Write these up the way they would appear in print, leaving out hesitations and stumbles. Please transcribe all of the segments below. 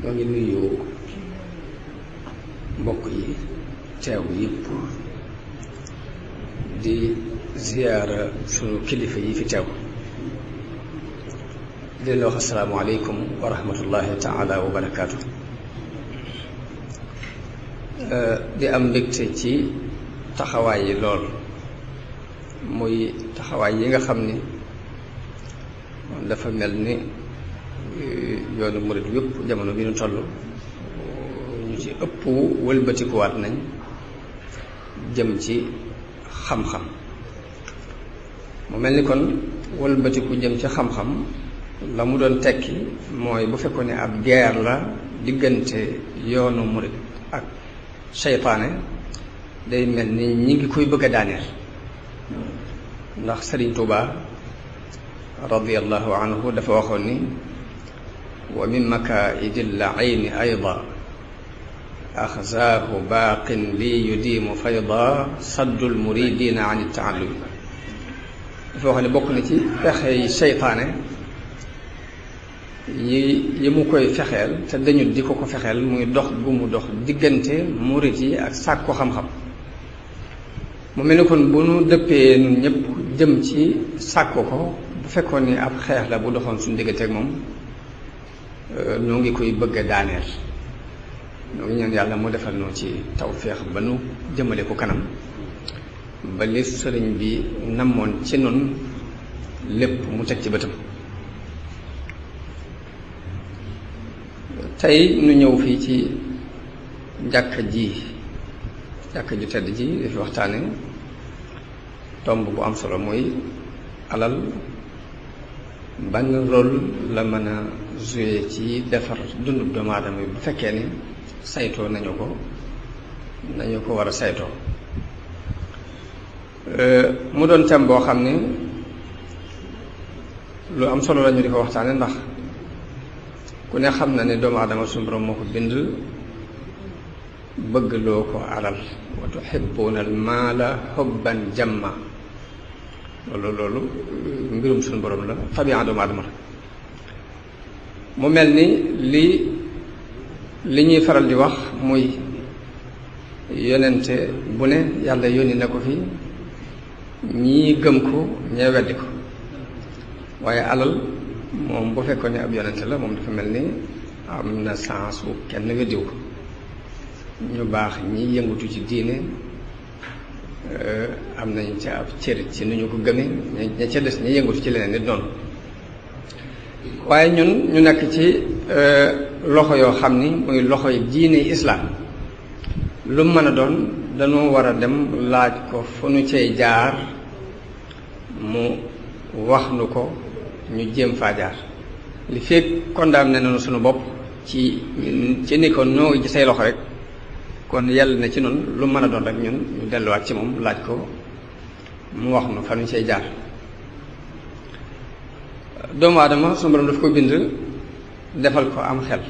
ñoo ngi nuyu mbokk yi teew yëpp di ziyaara sunu kilifa yi fi teew di leen wax assalaamu aleykum wa rahmatullahi taala wa barakaatu. di am mbégte ci taxawaay yi lool muy taxawaay yi nga xam ni dafa mel ni yoonu murid yëpp jamono bi ñu toll ñu ci ëpp wëlbatikuwaat nañ jëm ci xam-xam. mu mel ni kon wëlbatiku jëm ci xam-xam la mu doon tekki mooy bu fekkoon ne ab guerre la diggante yoonu murid ak seytaane day mel ni ñi ngi koy bëgg a daaneel, ndax Sëriñ Tuubaa radiyallahu anhu dafa waxoon ni wa min makaa'idil ayni ayda axzaahu baaqin li yudiimu fayda saddul muridina an taallumi. dafa wax ne bokk na ci pexey seytaane yi mu koy fexeel te dañu di ko fexeel muy dox gu mu dox diggante murid yi ak sàkku xam-xam. mu mel ni kon bu nu dëppee nun ñëpp jëm ci sàkku ko, bu fekkoon ni ab xeex la bu doxoon suñu diggante ak moom ñoo ngi koy bëgg a daaneel. ñoo ngi ñaan yàlla mu defal noo ci tawféex ba nu jëmale ko kanam ba li sëriñ bi namoon ci nun lépp mu teg ci bëtam. tey nu ñëw fii ci jàkka ju tedd ji di fi waxtaane tomb bu am solo mooy alal ban rôle la mën a jouer ci defar dundub doomu aadama yi bu fekkee ni saytoo nañu ko war a saytoo. mu doon thème boo xam ne lu am solo la ñu di ko waxtaane, ndax ku ne xam na ne doomu aadama suñu borom moo ko bind bëgg loo ko alal, wa tuhibbuuna al maala hubban jamma. loolu mbirum suñu borom la, tabi'a doomu aadama la. mu mel ni li ñuy faral di wax muy yonente bu ne yàlla yónni na ko fi, ñii gëm ko ñee weddi ko. waaye alal moom bu fekkoon ne ab yonente la moom dafa mel ni am na sens wu kenn weddiwu ko. ñu baax ñi yëngatu ci diine am nañ ca ab cër ci nu ñu ko gëmee, ña ca des ñi yëngatu ci leneen nit noonu. waaye ñun ñu nekk ci loxo yoo xam ni muy loxoy diine islaam. lu mën a doon dañoo war a dem laaj ko fu nu cay jaar mu wax nu ko ñu jéem faa jaar. li fekk condamné nañu sunu bopp ci ni ko noo ci say loxo rek, kon yàlla na ci noonu lu mën a doon rek ñun ñu delluwaat ci moom laaj ko mu wax nu fa nu cay jaar. doomu aadama sunu borom daf ko bind defal ko am xel,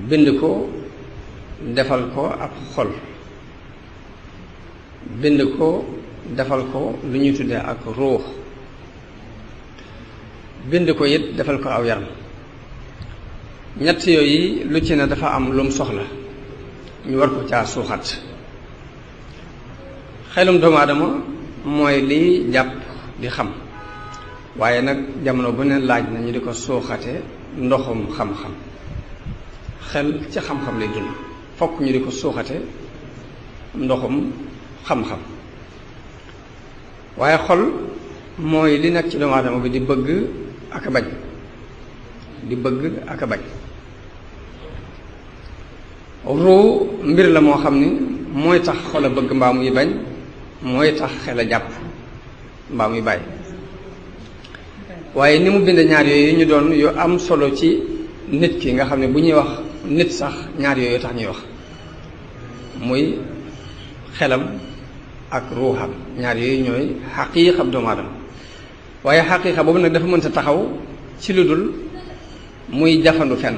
bind ko defal ko ab xol, bind ko defal ko lu ñuy tuddee ak ruux, bind ko it defal ko aw yaram. ñett yooyu lu ci ne dafa am lum soxla ñu war ko caa suuxat. xelum doomu aadama mooy liy jàpp di xam, waaye nag jamono bu ne laaj na ñu di ko suuxate ndoxum xam-xam. xel ci xam-xam lay dund, fokk ñu di ko suuxate ndoxum xam-xam. waaye xol mooy li nekk ci doomu aadama bi di bëgg ak a bañ, di bëgg ak a bañ. ruu mbir la moo xam ni mooy tax xol a bëgg mbaa muy bañ, mooy tax xel a jàpp mbaa muy bàyyi. waaye ni mu bind ñaar yooyu ñu doon yu am solo ci nit ki, nga xam ne bu ñuy wax nit sax ñaar yooyu tax ñuy wax, muy xelam ak ruuxam. ñaar yooyu ñooy xaqiiqa doomu aadama. waaye xaqiiqa boobu nag dafa mënta taxaw ci lu dul muy jafandu fenn,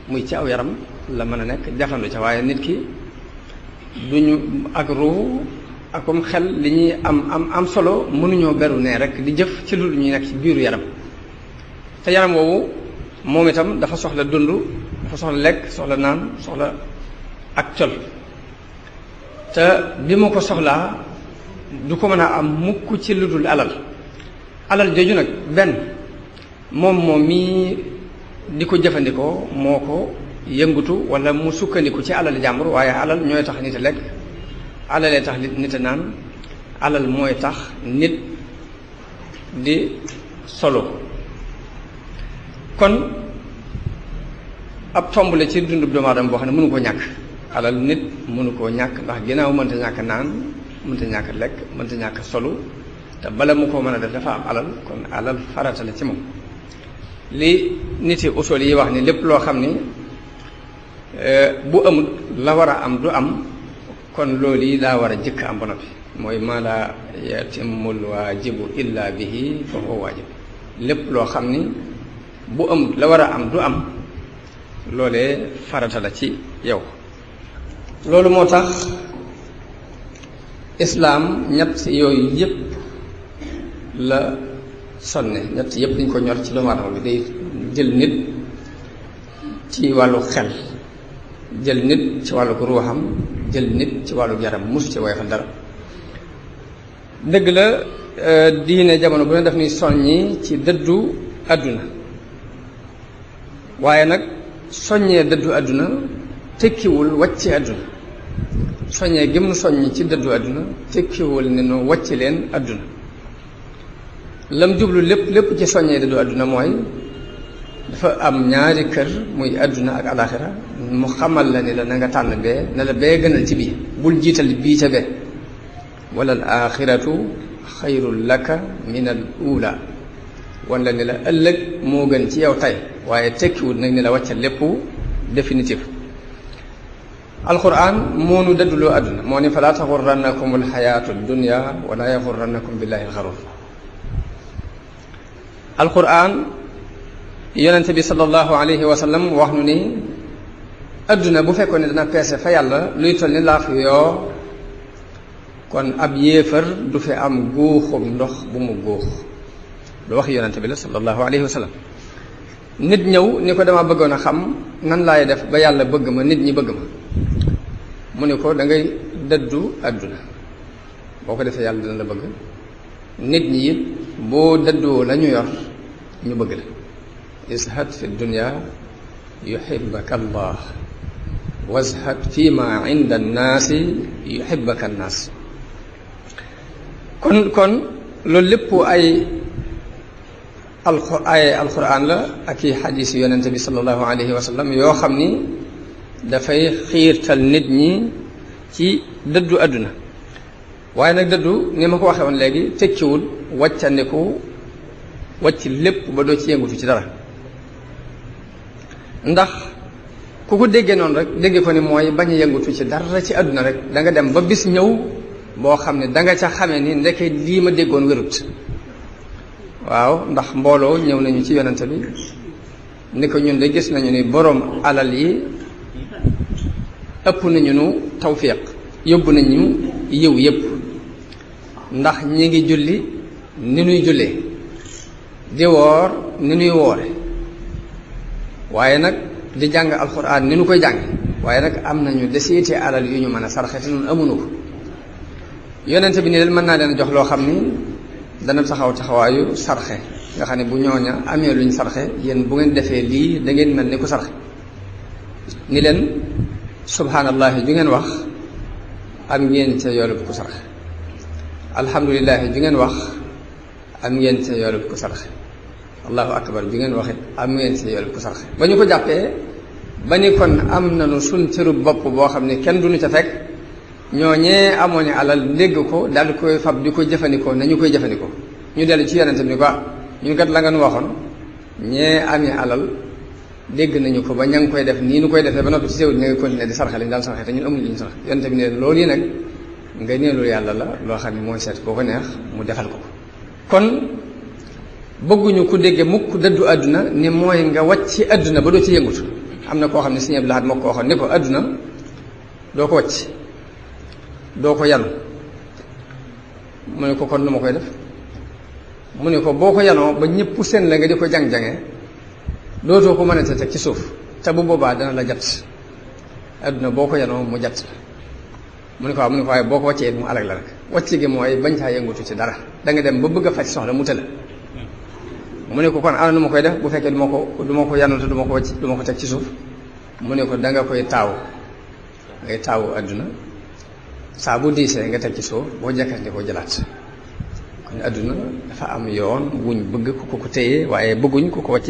muy ci aw yaram la mën a nekk jafandu ca. waaye nit ki duñu ak ruux akum xel li ñuy am solo mënuñoo beru ne rek di jëf ci lu ñuy nekk ci biiru yaram. te yaram woowu moom itam dafa soxla dund, dafa soxla lekk, soxla naan, soxla ak col te bi mu ko soxlaa du ko mën a am mukk ci lu dul alal jooju nag benn moom mii di ko jëfandikoo moo ko yëngutu wala mu sukkandiku ci alal jàmbur, waaye alal ñooy tax nit a lekk, alalee tax nit a naan, alal mooy tax nit di solo. kon ab tomb la ci dundub doomu aadama boo xam ne mënu koo ñàkk. alal nit mënu koo ñàkk ndax ginnaaw mënta ñàkk naan, mënta ñàkk lekk, mënta ñàkk solu, te bala mu ko mën a def dafa am alal, kon alal farata la ci moom. li nit yi usul yi wax ni lépp loo xam ni bu amul la war a am du am, kon loolu yi daa war a jëkk am ba noppi, mooy maa laa yatimul waajibu illa bihi fa huwa waajib. lépp loo xam ni bu amul la war a am du am, loolee farata la ci yow. loolu moo tax islaam ñett yooyu yépp la sonne, ñett yépp dañ ko ñor ci doomu aadama bi. day jël nit ci wàllu xel, jël nit ci wàllu ruuxam, jël nit ci wàllu yaram, mus ci woyofal dara. dëgg la diine jamono bu ne daf ni soññi ci dëddu àdduna, waaye nag soññee dëddu àdduna tekkiwul wàcce àdduna. soññee gëm nu soññ ci dëddu àdduna tekkiwul ne nu wàcce leen àdduna. lam jublu lépp ci soññee dëddu àdduna mooy dafa am ñaari kër, muy àdduna ak alaxira, mu xamal la ni la na nga tànn bee, ne la bee gënal ci bii, bul jiital bii ca bee. wala al axiratu xayrun laka min al ula, wala ni la ëllëg moo gën ci yow tey, waaye tekkiwul nag ni la wàccal lépp définitif. alquran moo nu dëdduloo àdduna, moo ni falaa taxurrannakum alxayaatu dunya wala yaxurrannakum billahi alxarur. alquran yonente bi sallallahu alayhi wa sallam wax nu ni àdduna bu fekkoon ne dana peese fa yàlla luy toll ni laaf yoo, kon ab yéefar du fi am góoxum ndox bu mu góox. lu wax yonente bi la sallallahu alayhi wa sallam. nit ñëw ni ko dama bëggoon a xam nan laay def ba yàlla bëgg ma, nit ñi bëgg ma. mu ne ko da ngay dëddu àdduna, boo ko defee yàlla dina la bëgg. nit ñi it boo dëddoo la ñu yor ñu bëgg la. izhad fi dunya yuhibbaka allah wazhad fi ma inda annaasi yuhibbaka annaas. kon loolu lépp ay alquran la ak i xadiis yonente bi sallallahu alayhi wa sallam yoo xam ni dafay xiirtal nit ñi ci dëddu àdduna. waaye nag dëddu ni ma ko waxee woon léegi tekkiwul wàccandiku wàcc lépp ba doo ci yëngutu ci dara, ndax ku ko déggee noonu rek déggee ko ni mooy bañ a yëngutu ci dara ci àdduna rek, da nga dem ba bis ñëw boo xam ne da nga ca xamee ni ndeke lii ma déggoon wérut. waaw, ndax mbooloo ñëw nañu ci yonente bi ni ko ñun de gis nañu ni boroom alal yi ëpp nañu nu tawfiq, yóbbu nañu yiw yépp, ndax ñi ngi julli ni nuy jullee, di woor ni nuy woore, waaye nag di jàng alxuraan ni nu koy jàng, waaye nag am nañu desiiti alal yu ñu mën a sarxe te ñun amuñu ko. yonente bi ni leen mën naa leen jox loo xam ni dana taxaw taxawaayu sarxe, nga xam ne bu ñooña amee luñ sarxe, yéen bu ngeen defee lii da ngeen mel ni ku sarxe. ni leen subhaanallahi ju ngeen wax am ngeen ca yoolub ku sarxe, alhamdulilahi ju ngeen wax am ngeen ca yoolub ku sarxe, allahu akbar ju ngeen waxit am ngeen ca yoolub ku sarxe. ba ñu ko jàppee ba ni kon am nañu suñ cërub bopp boo xam ne kenn duñu ca fekk, ñooñee amoon ni alal dégg ko daal di koy fab di ko jëfandikoo nañu koy jëfandikoo. ñu dellu ci yonente bi ni ko ñun kat la nga nu waxoon, ñee amee alal dégg nañu ko ba ña ngi koy def nii nu koy defee ba noppi ci teewul ña ngi continuer di sarxe lañu daal sarxe te ñun amuñu li ñu sarxe. yonente bi ne loolu yi nag nga neelu yàlla la loo xam ne mooy seet koo ko neex mu defal ko. kon bëgguñu ku dégge mukk dëddu àdduna ni mooy nga wàcc ci àdduna ba doo ci yëngutu. am na koo xam ne Sëñ Abdul Ahad moo ko waxoon ni ko àdduna doo ko wàcc, doo ko yanu. mu ne ko kon nu ma koy def? mu ne ko boo ko yanoo ba ñëpp seen la nga di ko jang-jange, dootoo ko mën a teg ci suuf te bu boobaa dana la jat adduna boo ko yanoo mu jat mu ne ko waaye boo ko wàccee mu alag la rek wàcc gi mooy bañ caa yëngutu ci dara da nga dem ba bëgg a faj soxla mu tëla mu ne ko kon ana nu ma koy def bu fekkee du ma ko yanoo te du ma ko wàcc du ma ko teg ci suuf mu ne ko da nga koy taawu ngay taawu adduna saa bu diisee nga teg ci suuf boo jekkante ko jëlaat kon adduna dafa am yoon wuñ bëgg ku ko téye waaye bëgguñ ku ko wàcc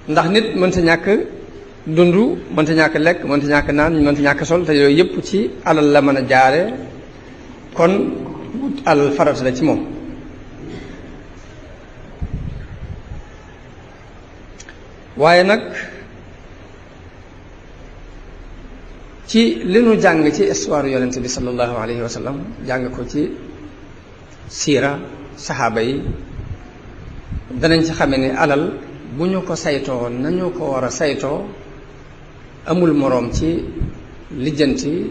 ndax nit mënta ñàkk dund mënta ñàkk lekk mënta ñàkk naan mënta ñàkk sol te yooyu yëpp ci alal la mën a jaare kon alal farata la ci moom waaye nag ci li nu jàng ci histoire yonente bi sallallahu alayhi wa sallam jàng ko ci siira saxaaba yi danañ ci xame ne alal bu ñu ko saytoo nañu ko war a saytoo amul moroom ci lijjanti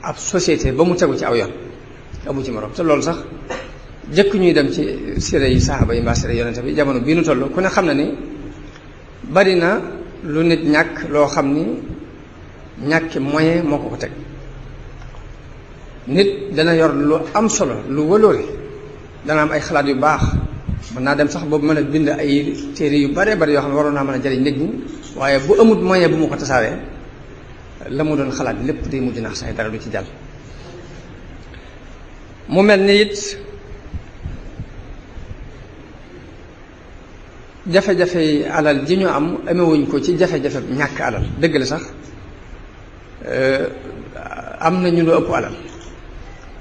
ab société ba mu tegu ci aw yoon amu ci moroom te loolu sax jëkk ñuy dem ci siira yi saxaaba yi mbaa siira yonente bi jamono bii nu toll ku ne xam na ni bari na lu nit ñàkk loo xam ni ñàkki moyen moo ko teg nit dana yor lu am solo lu wëloore dana am ay xalaat yu baax mën naa dem sax boobu mën a bind ay téere yu bare bari yoo xam ne waroon naa mën a jariñ nit ñi waaye bu amut moyen bu mu ko tasaaree la mu doon xalaat lépp day mujj naax sax dara du ci jàll mu mel ni it jafe-jafe yi alal ji ñu am amewuñ ko ci jafe-jafe ñàkk alal dëgg la sax am na ñu lu ëpp alal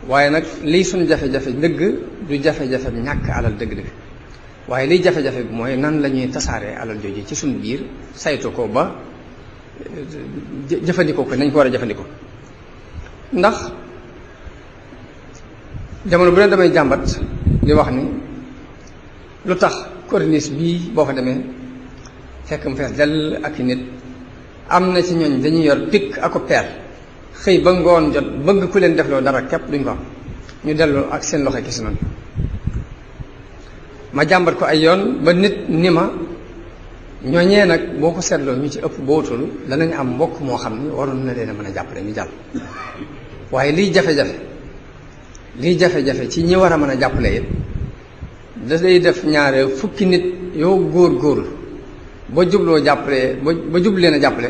waaye nag liy suñu jafe-jafe dëgg du jafe-jafe ñàkk alal dëgg-dëgg waaye liy jafe-jafe bi mooy nan la ñuy tasaaree alal jooju ci suñu biir saytu ko ba jëfandikoo ko nañ ko war a jëfandikoo ndax jamono bu ne damay jàmbat di wax ni lu tax corniche bii boo fa demee fekk mu fees dell ak nit am na ci ñooñ dañuy yor pikk ako peer xëy ba ngoon jot bëgg ku leen defloo dara képp duñ ko am ñu dellu ak seen loxo kese noonu ma jàmbat ko ay yoon ba nit ni ma ñooñee nag boo ko seetloo ñu ci ëpp bootul danañ am mbokk moo xam ni waroon na leen a mën a jàppale ñu jàll waaye liy jafe-jafe ci ñi war a mën a jàppale it dafay def ñaare fukki nit yow góor ba jubloo jàppale ba jublu leen a jàppale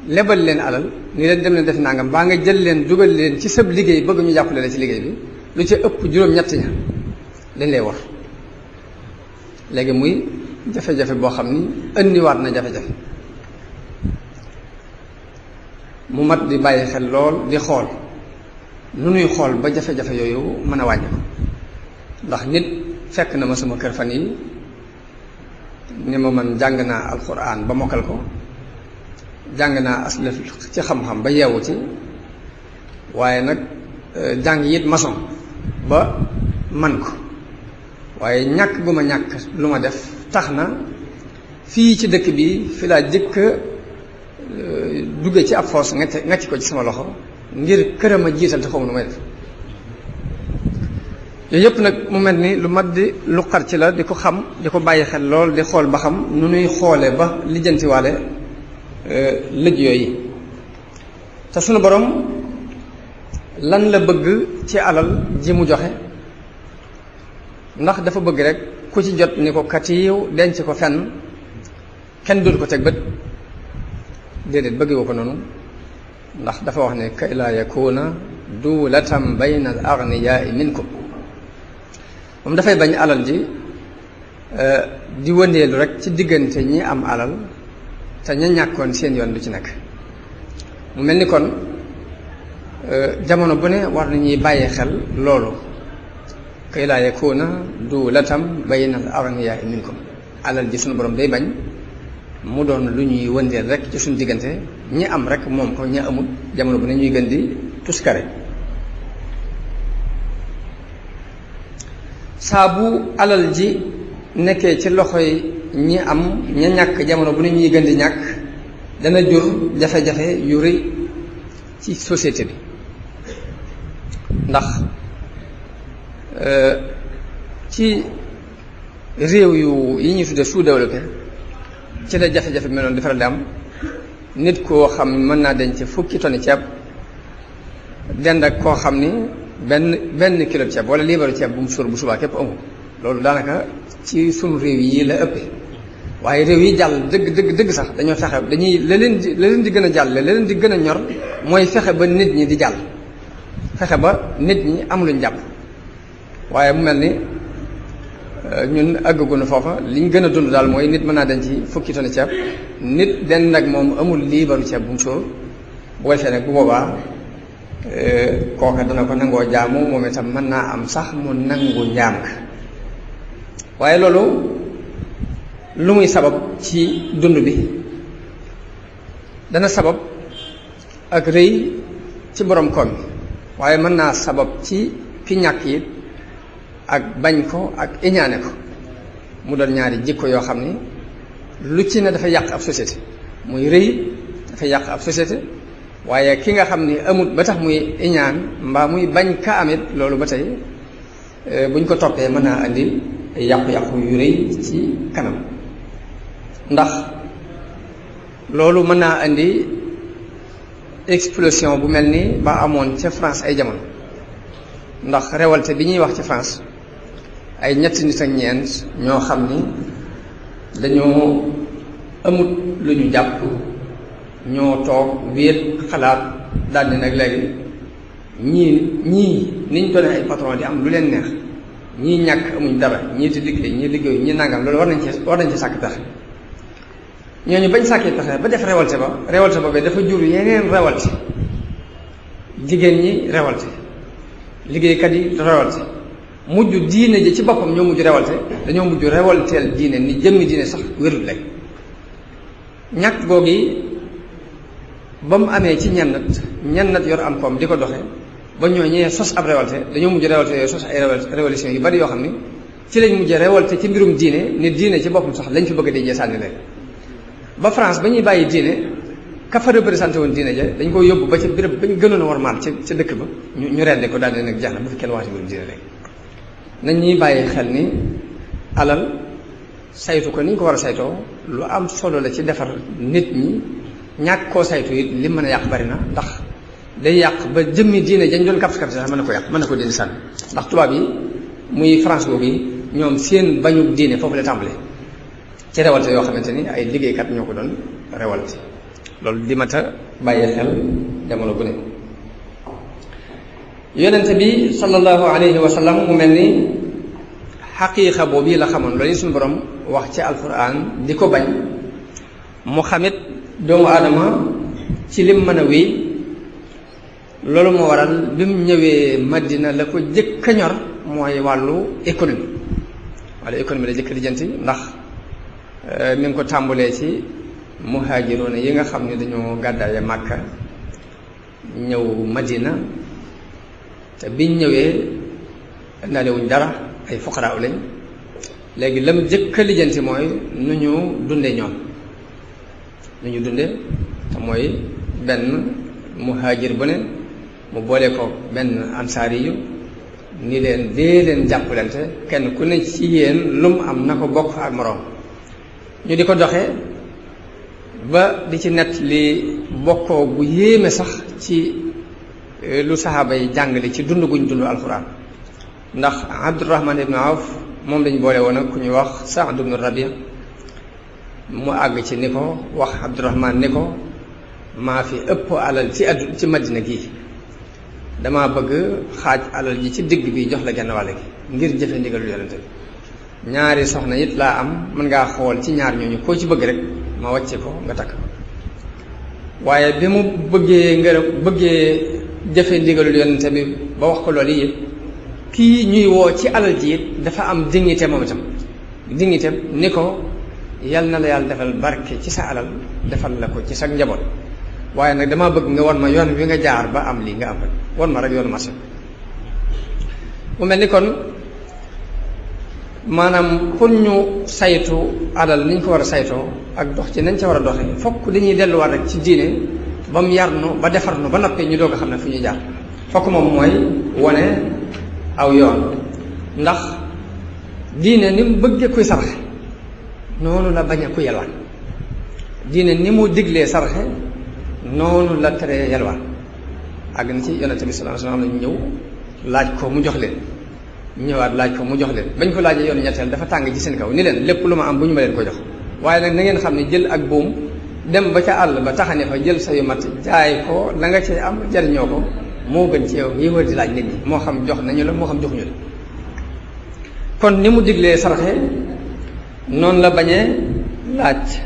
lebal leen alal ni leen dem leen def nangam baa nga jël leen dugal leen ci sab liggéey bëgg ñu jàppale la ci liggéey bi lu ci ëpp juróom-ñett ña dañ lay war léegi muy jafe-jafe boo xam ni indiwaat na jafe-jafe mu mat di bàyyi xel lool di xool nu nuy xool ba jafe-jafe yooyu mën a wàññi ko ndax nit fekk na ma sama kër fan yi ni ma man jàng naa alxuraan ba mokkal ko jàng naa aslaf ci xam-xam ba yeewu ci waaye nag jàng it maçon ba man ko waaye ñàkk gu ma ñàkk lu ma def tax na fii ci dëkk bi fi laa jëkk dugge ci ab foos ngacc ko ci sama loxo ngir këram a jiital te xawma nu may def yooyu yëpp nag mu mel ni lu mat di lu xar ci la di ko xam di ko bàyyi xel lool di xool ba xam nu nuy xoole ba lijjantiwaale lëj yooyu te sunu borom lan la bëgg ci alal ji mu joxe ndax dafa bëgg rek ku ci jot ni ko katiiw denc ko fenn kenn dootu ko teg bët déedéet bëggewu ko noonu ndax dafa wax ne kay laa yakuna duulatan bayna al agniyaai minkum moom dafay bañ alal ji di wëndeelu rek ci diggante ñi am alal te ña ñàkkoon seen yoon du ci nekk mu mel ni kon jamono bu ne war nañuy bàyyi xel loolu kay laa yakuna duulatan bayna al agniyaai minkum alal ji suñu borom day bañ mu doon lu ñuy wëndeel rek ci suñu diggante ñi am rek moom ko ñi amul jamono bu ne ñuy gën di tuskare saa bu alal ji nekkee ci loxoy ñi am ña ñàkk jamono bu ne ñuy gën di ñàkk dana jur jafe-jafe yu rëy ci société bi ndax ci réew yi ñuy tudde sous-développé ci la jafe-jafe meloon di faral di am nit koo xam mën naa denc fukki tonni ceeb dend ak koo xam ni benn kilo ceeb wala liibaru ceeb bu mu suur bu subaa képp amul loolu daanaka ci sunu réew yi la ëppee waaye réew yi jàll dëgg sax dañoo fexe dañuy la leen di gën a jàll la leen di gën a ñor mooy fexe ba nit ñi di jàll fexe ba nit ñi am luñ jàpp waaye mu mel ni ñun àggaguñu foofa liñ gën a dund daal mooy nit mën naa denc fukki tonni ceeb nit den nag moom amul liibaru ceeb bu mu sóor bu ko defee nag bu boobaa kooka dana ko nangoo jaamu moom itam mën naa am sax mu nangu njaam ka waaye loolu lu muy sabab ci dund bi dana sabab ak rëy ci borom koom waaye mën naa sabab ci ki ñàkk yi ak bañ ko ak iñaane ko mu doon ñaari jikko yoo xam ni lu ci ne dafa yàq ab société muy rëy dafa yàq ab société waaye ki nga xam ni amut ba tax muy iñaan mbaa muy bañ ka amit loolu ba tey buñ ko toppee mën naa andi yàqu-yàqu yu rëy ci kanam ndax loolu mën naa andi explosion bu mel ni ba amoon ca France ay jamono ndax révolte bi ñuy wax ci France ay ñetti nit ak ñeent ñoo xam ni dañoo amut lu ñu jàpp ñoo toog wéet xalaat daldi nag léegi ñii niñ doone ay patron di am lu leen neex ñii ñàkk amuñ dara ñii di liggéey ñii liggéeyu ñii nangam loolu war nañ ci sàkk pexe ñooñu bañ sàkkee pexe ba def révolte ba dafa jur yeneen révolte jigéen ñi révolte liggéeykat yi révolte mujj diine ji ci boppam ñoo mujj révolte dañoo mujj révolteel diine ni jëmmi diine sax wérul léegi ñàkk googi ba mu amee ci ñennat yor am koom di ko doxe ba ñoo ñee sos ab révolte dañoo mujj révolte yooyu sos ay révolution yu bari yoo xam ni ci lañ mujj révolte ci mbirum diine ni diine ci boppam sax lañ fi bëgg a déjee sànni léegi ba France ba ñuy bàyyi diine ka fa représenté woon diine ja dañ ko yóbbu ba ca béréb ba ñu gënoon a warmaal ca dëkk ba ñu redde ko daal di nag jeex na bu fi kenn wax ci mbirum diine léegi nañ ñuy bàyyi xel ni alal saytu ko ni ñu ko war a saytoo lu am solo la ci defar nit ñi ñàkk koo saytu it li mën a yàq bari na ndax day yàq ba jëmmi diine jañ doon kapsi kapsi sax mën na ko yàq mën na ko dindi sànni ndax tubaab yi muy France boobu yi ñoom seen bañu diine foofu la tàmbale ci révolte yoo xamante ni ay liggéeykat ñoo ko doon révolte loolu di mat a bàyyi xel jamono bu ne yonente bi sallallahu alayhi wa sallam mu mel ni xaqiiqa boobu la xamoon loolu suñu borom wax ci alquran di ko bañ mu xamit doomu aadama ci lim mën a wéy loolu moo waral bi mu ñëwee Madina la ko jëkk a ñor mooy wàllu économie la jëkk lijjanti ndax mi ngi ko tàmbalee ci muhaajiroona yi nga xam ne dañoo gàddaaye Màkka ñëw Madina te biñ ñëwee indaale wuñ dara ay fuqaraaw lañ léegi lam jëkk a lijjanti mooy nu ñu dunde ñoom nu ñu dunde te mooy benn muhaajir bu ne mu boole ko benn ansaari yu ni leen dee leen jàppalante kenn ku ne ci yéen lu mu am na ko bokk ak moroom ñu di ko doxee ba di ci nett li bokkoo bu yéeme sax ci lu saxaaba yi jàngale ci dund guñ dund alxuraan ndax Abdurahman ibnu Awf moom lañ boole woon ak ku ñuy wax Saad ibnu Rabi mu àgg ci ni ko wax Abdurahman ni ko maa fi ëpp alal ci Madina gii dama bëgg xaaj alal ji ci digg bi jox la genn wàll gi ngir jëfe ndigalu yonente bi ñaari soxna it laa am mën ngaa xool ci ñaar ñooñu koo ci bëgg rek ma wàcce ko nga takk ko waaye bi mu bëggee jëfe ndigalul yonente bi ba wax ko loolu yëpp kii ñuy woo ci alal ji it dafa am dignité moom itam dignité ni ko yal na la yàlla defal barke ci sa alal defal la ko ci sa njaboot waaye nag damaa bëgg nga won ma yoon wi nga jaar ba am lii nga am rek won ma rek yoonu marché mu mel ni kon maanaam pour ñu saytu alal ni ñu ko war a saytoo ak dox ci nañ ca war a doxee fokk dañuy delluwaat rek ci diine ba mu yar nu ba defar nu ba noppee ñu doog a xam ne fu ñuy jaar fokk moom mooy wone aw yoon ndax diine ni mu bëggee kuy saraxe noonu la bañ a ku yalwaan diine ni mu diglee saraxe noonu la tere yalwaan àgg na ci yonente bi sallallahu alayhi wasallam am nañu ñëw laaj ko mu jox leen ñëwaat laaj ko mu jox leen bañ ko laajee yoonu ñetteel dafa tàng ci seen kaw ni leen lépp lu ma am bu ñu ma leen ko jox waaye nag na ngeen xam ne jël ak buum dem ba ca àll ba taxane fa jël sa yu mat jaay ko la nga cay am jariñoo ko moo gën ci yow yi wër di laaj nit ñi moo xam jox nañu la moo xam joxuñu la kon ni mu diglee saraxe noonu la bañee laaj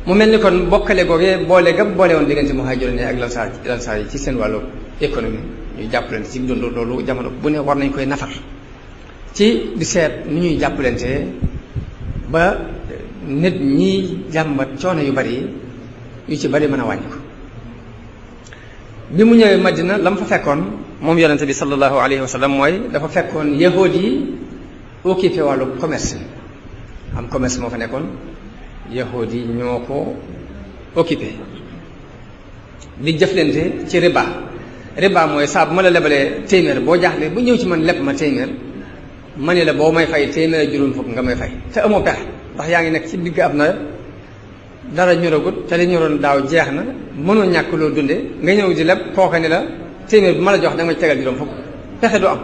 mu mel ni kon bokkale googee boole gam boole woon diggante muhaajiroon ak lansaar yi ci seen wàllu économie ñuy jàppalante ci dund loolu jamono bu ne war nañ koy nafar ci di seet ni ñuy jàppalante ba nit ñi jàmbat coono yu bari yu ci bari mën a wàññi ko bi mu ñëwee Madina la mu fa fekkoon moom yonente bi sallallahu alayhi wa sallam mooy dafa fekkoon yahuud yi occupé wàllu commerce am commerce moo fa nekkoon yahuud yi ñoo ko occupé di jëflante ci riba mooy saa bu ma la lebalee téeméer boo jaaxle bu ñëw ci man leb ma téeméer ma ne la boo may fay téeméer juróom fukk nga may fay te amoo pexe ndax yaa ngi nekk ci digg ab nawet dara ñoragut te li ñoroon daaw jeex na mënoo ñàkk loo dunde nga ñëw di leb kooka ni la téeméer bi ma la jox da nga ma tegal juróom fukk pexe du am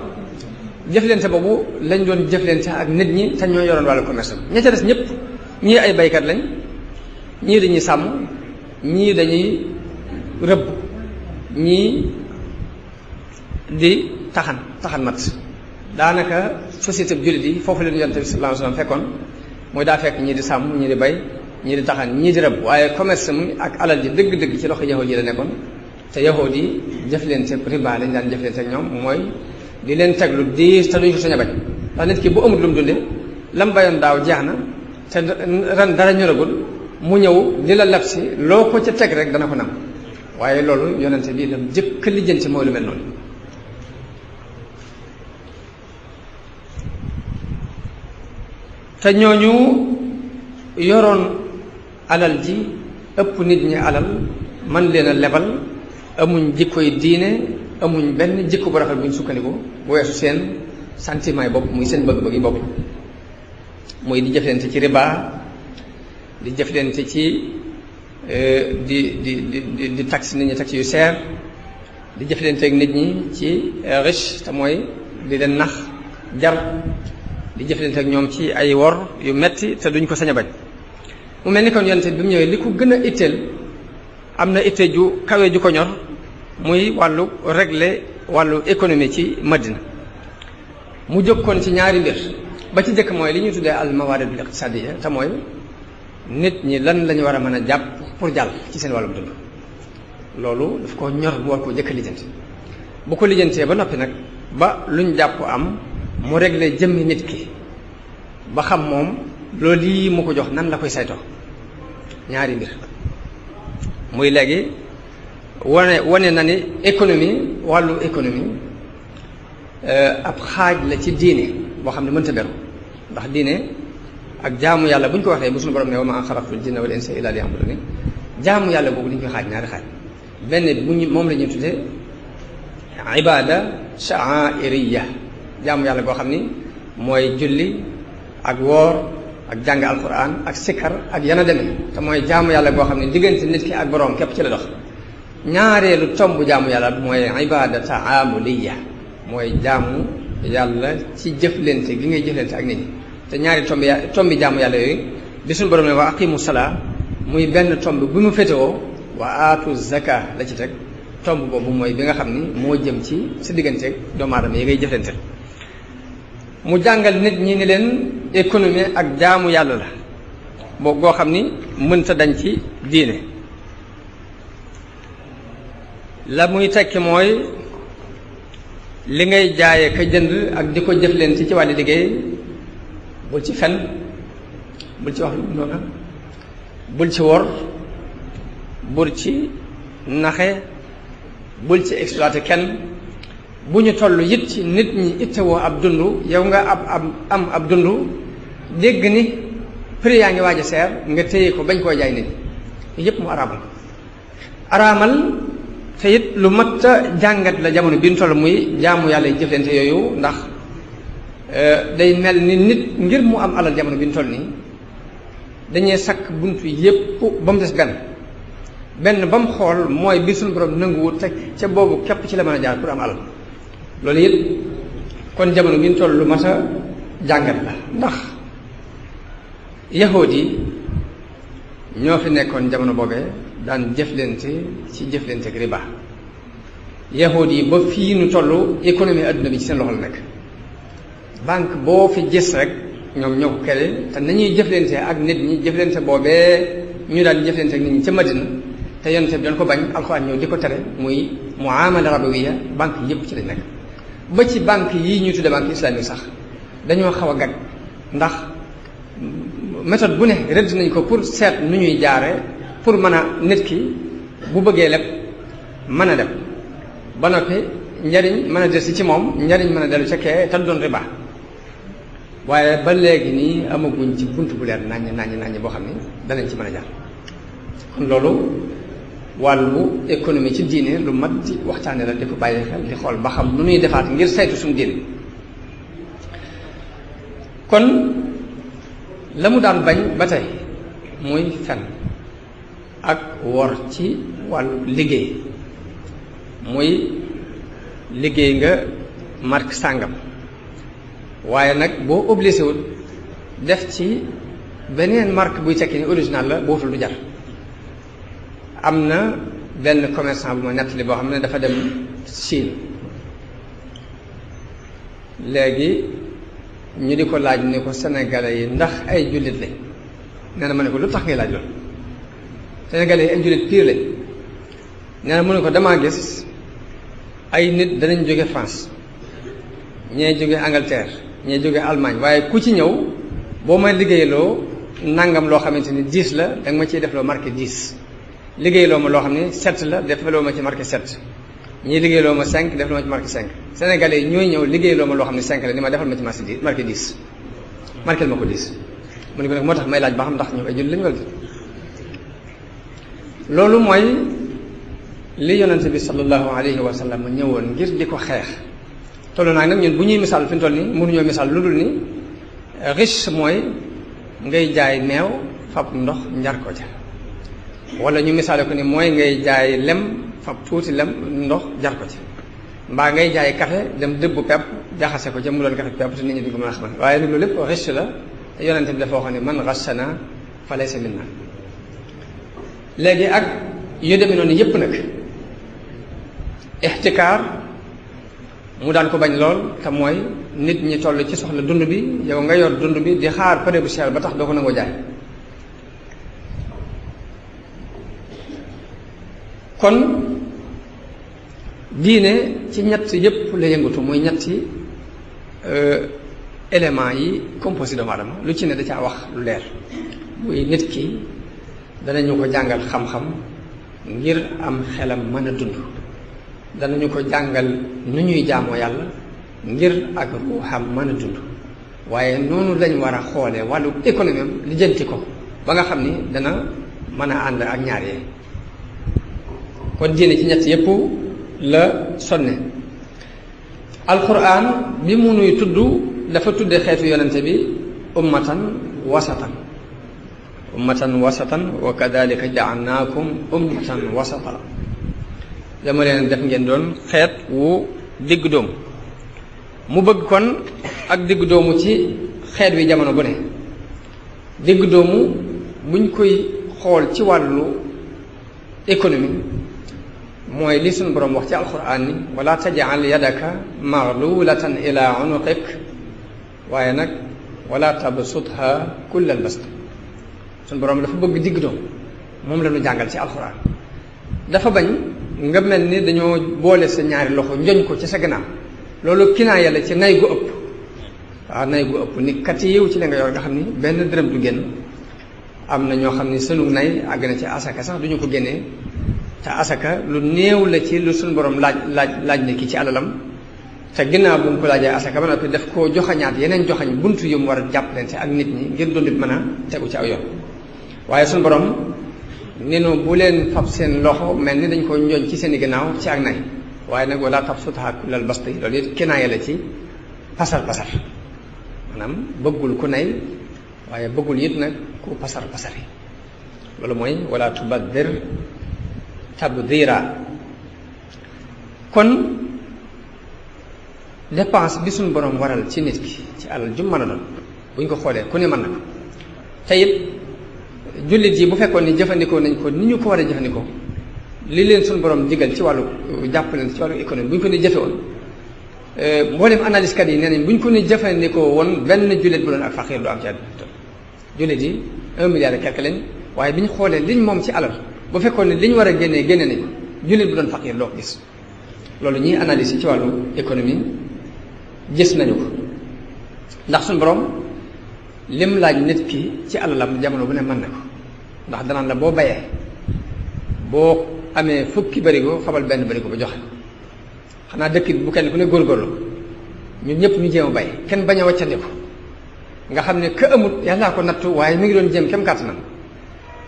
jëflante boobu lañ doon jëflante ak nit ñi te ñoo yoroon wàllu commerce ña ca des ñëpp ñii ay baykat lañ ñii dañuy sàmm ñii dañuy rëbb ñii di taxan mat daanaka société bi jullit yi foofu leen yonent bi sallallahu alayhi wasallam fekkoon mooy daa fekk ñii di sàmm ñii di bay ñii di taxan ñii di rëbb waaye commerce mu ak alal ji dëgg-dëgg ci loxo yahuud yi la nekkoon te yahuud yi jëflante riba lañ daan jëflante ak ñoom mooy di leen teg lu diis te duñ ko sañ a bañ ndax nit ki bu amul lu mu dunde lam bayoon daaw jeex na te ren dara ñoragul mu ñëw di la lab si loo ko ca teg rek dana ko nam waaye loolu yonente bi dam jëkk lijjanti mooy lu mel noonu te ñooñu yoroon alal ji ëpp nit ñi alal man leen a lebal amuñ jikkoy diine amuñ benn jikko bu rafet buñ sukkandiku bu weesu seen sentiment yi bopp muy seen bëgg-bëgg yi bopp muy di jëflante ci riba di jëflante ci di taxe nit ñi taxe yu seer di jëflante ak nit ñi ci riche te mooy di leen nax jar di jëflante ak ñoom ci ay wor yu metti te duñ ko sañ a bañ mu mel ni kon yonte bi mu ñëwee li ko gën a itteel am na itte ju kawe ju ko ñor muy wàllu régler wàllu économie ci Madina mu jokkoon ci ñaari mbir ba ci jëkk mooy li ñuy tuddee al mawaridul iqtisadiyya te mooy nit ñi lan lañu war a mën a jàpp pour jàll ci seen wàllum dund loolu daf ko ñor bu war koo jëkk lijjanti bu ko lijjantee ba noppi nag ba luñ jàpp am mu régler jëmmi nit ki ba xam moom loolu lii mu ko jox nan la koy saytoo ñaari mbir muy léegi wane na ni économie wàllu économie ab xaaj la ci diine boo xam ne mënta beru ndax diine ak jaamu yàlla bu ñu ko waxee bu suñu borom ne wa maa xalaqtul jinna wal insa illa liya'budun jaamu yàlla boobu dañu koy xaaj ñaari xaaj benn bi bu ñu moom la ñuy tuddee ibada sha'airiyya jaamu yàlla goo xam ni mooy julli ak woor ak jàng alquran ak sikkar ak yana demee te mooy jaamu yàlla goo xam ne diggante nit ki ak boroom képp ci la dox ñaareelu tomb jaamu yàlla mooy ibada ta'amuliyya mooy jaamu yàlla ci jëflante gi ngay jëflante ak nit ñi te ñaari tombi jaamu yàlla yooyu bi suñu borom ne wa aqimu salaa muy benn tomb bi mu féetewoo wa aatu zaka la ci teg tomb boobu mooy bi nga xam ni moo jëm ci sa digganteeg doomu aadama yi ngay jëflante mu jàngal nit ñi ni leen économie ak jaamu yàlla la boo goo xam ni mënta dañ ci diine la muy tekki mooy li ngay jaaye ka jënd ak di ko jëflante ci wàllu liggéey bul ci fen bul ci wax lu noona bul ci wor bul ci naxe bul ci exploité kenn bu ñu toll it ci nit ñi ittewoo ab dund yow nga am ab dund dégg ni prix yaa ngi waaj a seer nga téye ko bañ koo jaay nit yépp mu araamal te it lu mat a jàngat la jamono bi ñu toll muy jaamu yàlla yi jëflante yooyu ndax day mel ni nit ngir mu am alal jamono bi ñu toll nii dañuy sakk buntu yépp ba mu des benn ba mu xool mooy bi suñu borom nanguwut te ca boobu képp ci la mën a jaar pour am alal loolu it kon jamono bi ñu toll lu mat a jàngat la ndax yahood yi ñoo fi nekkoon jamono boobee daan jëflante ci jëflante ak riba yahood yi ba fii nu toll économie adduna bi ci seen loxo la nekk banque boo fi gis rek ñoom ñoo ko kere te nañuy jëflante ak nit ñi jëflante boobee ñu daan jëflante ak nit ñi ca Madina te yonent bi doon ko bañ alxuraan ñëw di ko tere muy muamala rabawiya banque yépp ci lañ nekk ba ci banque yi ñuy tudde banque islamique sax dañoo xaw a gag ndax méthode bu ne rëdd nañ ko pour seet nu ñuy jaare pour mën a nit ki bu bëggee lépp mën a dem ba noppi njariñ mën a des ci moom njariñ mën a dellu ca kee te du doon riba waaye ba léegi nii amaguñ ci bunt bu leer naññ boo xam ne danañ ci mën a jaar kon loolu wàllu économie ci diine lu mat di waxtaane la di ko bàyyi xel di xool ba xam nu ñuy defaat ngir saytu suñu diine kon la mu daan bañ ba tey muy fen ak wor ci wàllu liggéey muy liggéey nga marque sàngam waaye nag boo obligé wul def ci beneen marque buy tekki ni original la bootul du jar am na benn commerçant bu ma nettali boo xam ne dafa dem Chine léegi ñu di ko laaj ni ko sénégalais yi ndax ay jullit lañ nee na ma ne ko lu tax ngay laaj loolu sénégalais yi ay jullit pire lañ nee na mu ne ko damaa gis ay nit danañ jóge France ñee jóge Angleterre ñee jóge Allemagne waaye ku ci ñëw boo may liggéeyaloo nangam loo xamante ni 10 la da nga ma ciy def loo marqué 10 liggéeyaloo ma loo xam ne 7 la defaloo ma ci marqué 7 ñii liggéeyloo ma 5 defaloo ma ci marqué 5 sénégalais yi ñooy ñëw liggéeyloo ma loo xam ne 5 la ni ma defal ma ci marqué 10 marqué ma ko 10 mu ne ko nag moo tax may laaj ba xam ndax ñu ay jullit lañu wala loolu mooy li yonente bi sallallahu alayhi wa sallam ñëwoon ngir di ko xeex tollu naa nag ñun bu ñuy misaal fi mu toll nii mënuñoo misaal lu dul ni riche mooy ngay jaay meew fab ndox njar ko ca wala ñu misaale ko ni mooy ngay jaay lem fab tuuti lem ndox jar ko ca mbaa ngay jaay café dem dëbbu pepp jaxase ko ca mu doon café pepp te nit ñi duñ ko mën a xamal waaye nag loolu lépp riche la te yonente bi dafa waxoon ne man ghashana fa laysa minna léegi ak yu demee noonu yépp nag ixtikaar mu daan ko bañ lool te mooy nit ñi toll ci soxla dund bi yow nga yor dund bi di xaar pare bu cher ba tax doo ko nangoo jaay kon diine ci ñett yépp la yëngatu muy ñetti éléments yi composé doomu aadama lu ci ne da caa wax lu leer muy nit ki danañu ko jàngal xam-xam ngir am xelam mën a dund danañu ko jàngal nu ñuy jaamoo yàlla ngir ak ruuxam mën a dund waaye noonu lañ war a xoolee wàllu économie am lijjanti ko ba nga xam ni dana mën a ànd ak ñaar yee kon diine ci ñett yépp la sonne alquran bi mu nuy tudd dafa tudde xeetu yonente bi ummatan wasatan wa kadalika jaalnaakum ummatan wasata dama leen def ngeen doon xeet wu digg doomu mu bëgg kon ak digg doomu ci xeet wi jamono bu ne digg doomu buñ koy xool ci wàllu économie mooy li suñu boroom wax ci alquran ni wala tajal yadaka maghlulatan ila unuqik waaye nag wala tabsutha kullal bast suñu boroom dafa bëgg digg doomu moom la ñu jàngal ci alquran dafa bañ nga mel ni dañoo boole sa ñaari loxo njoñ ko ci sa gannaaw loolu kinaaya la ci nay gu ëpp waaw nay gu ëpp ni kat yiw ci la nga yor nga xam ni benn dërëm du génn am na ñoo xam ni sunu nay àgg na ci asaka sax duñu ko génnee te asaka lu néew la ci lu suñu borom laaj ne ki ci alalam te ginnaaw bu mu ko laajee asaka ba noppi daf koo joxañaat yeneen joxañ buntu yu mu war a jàppalante ak nit ñi ngir dund bi mën a tegu ci aw yoon waaye suñu borom ni nu bu leen fab seen loxo mel ni dañ ko njoñ ci seen i gannaaw ci ak nay waaye nag wala tabsutha kullal basti loolu it kinaaya la ci pasar maanaam bëggul ku nay waaye bëggul it nag ku pasar pasari loolu mooy wala tubaddir tabdira. kon dépense bi suñ borom waral ci nit ki ci alal ju mën a doon buñ ko xoolee ku ne mën na ko te it jullit yi bu fekkoon ni jëfandikoo nañ ko ni ñu ko war a jëfandikoo li leen suñ borom digal ci wàllu jàpp leen ci wàllu économie bu ñu ko ni jëfe woon mboolem analyse kat yi nee nañ bu ñu ko ni jëfandikoo woon benn jullit bu doon ak faqiir du am ci àdduna jullit yi 1 milliard et quelque lañ waaye bi ñu xoolee liñ moom ci alal bu fekkoon ne li ñu war a génnee génne nañ jullit bu doon faqiir doo ko gis loolu ñuy analyse yi ci wàllu économie gis nañu ko ndax suñu borom lim laaj nit ki ci alalam jamono bu ne mën na ko ndax danaan la boo bayee boo amee fukki barigo fabal benn barigo ba joxe xanaa dëkk bu kenn ku ne góorgóorlu ñun ñëpp ñu jéem a bay kenn bañ a wàccandiku nga xam ne ka amut yàllaa ko nattu waaye mi ngi doon jéem kem kàttanam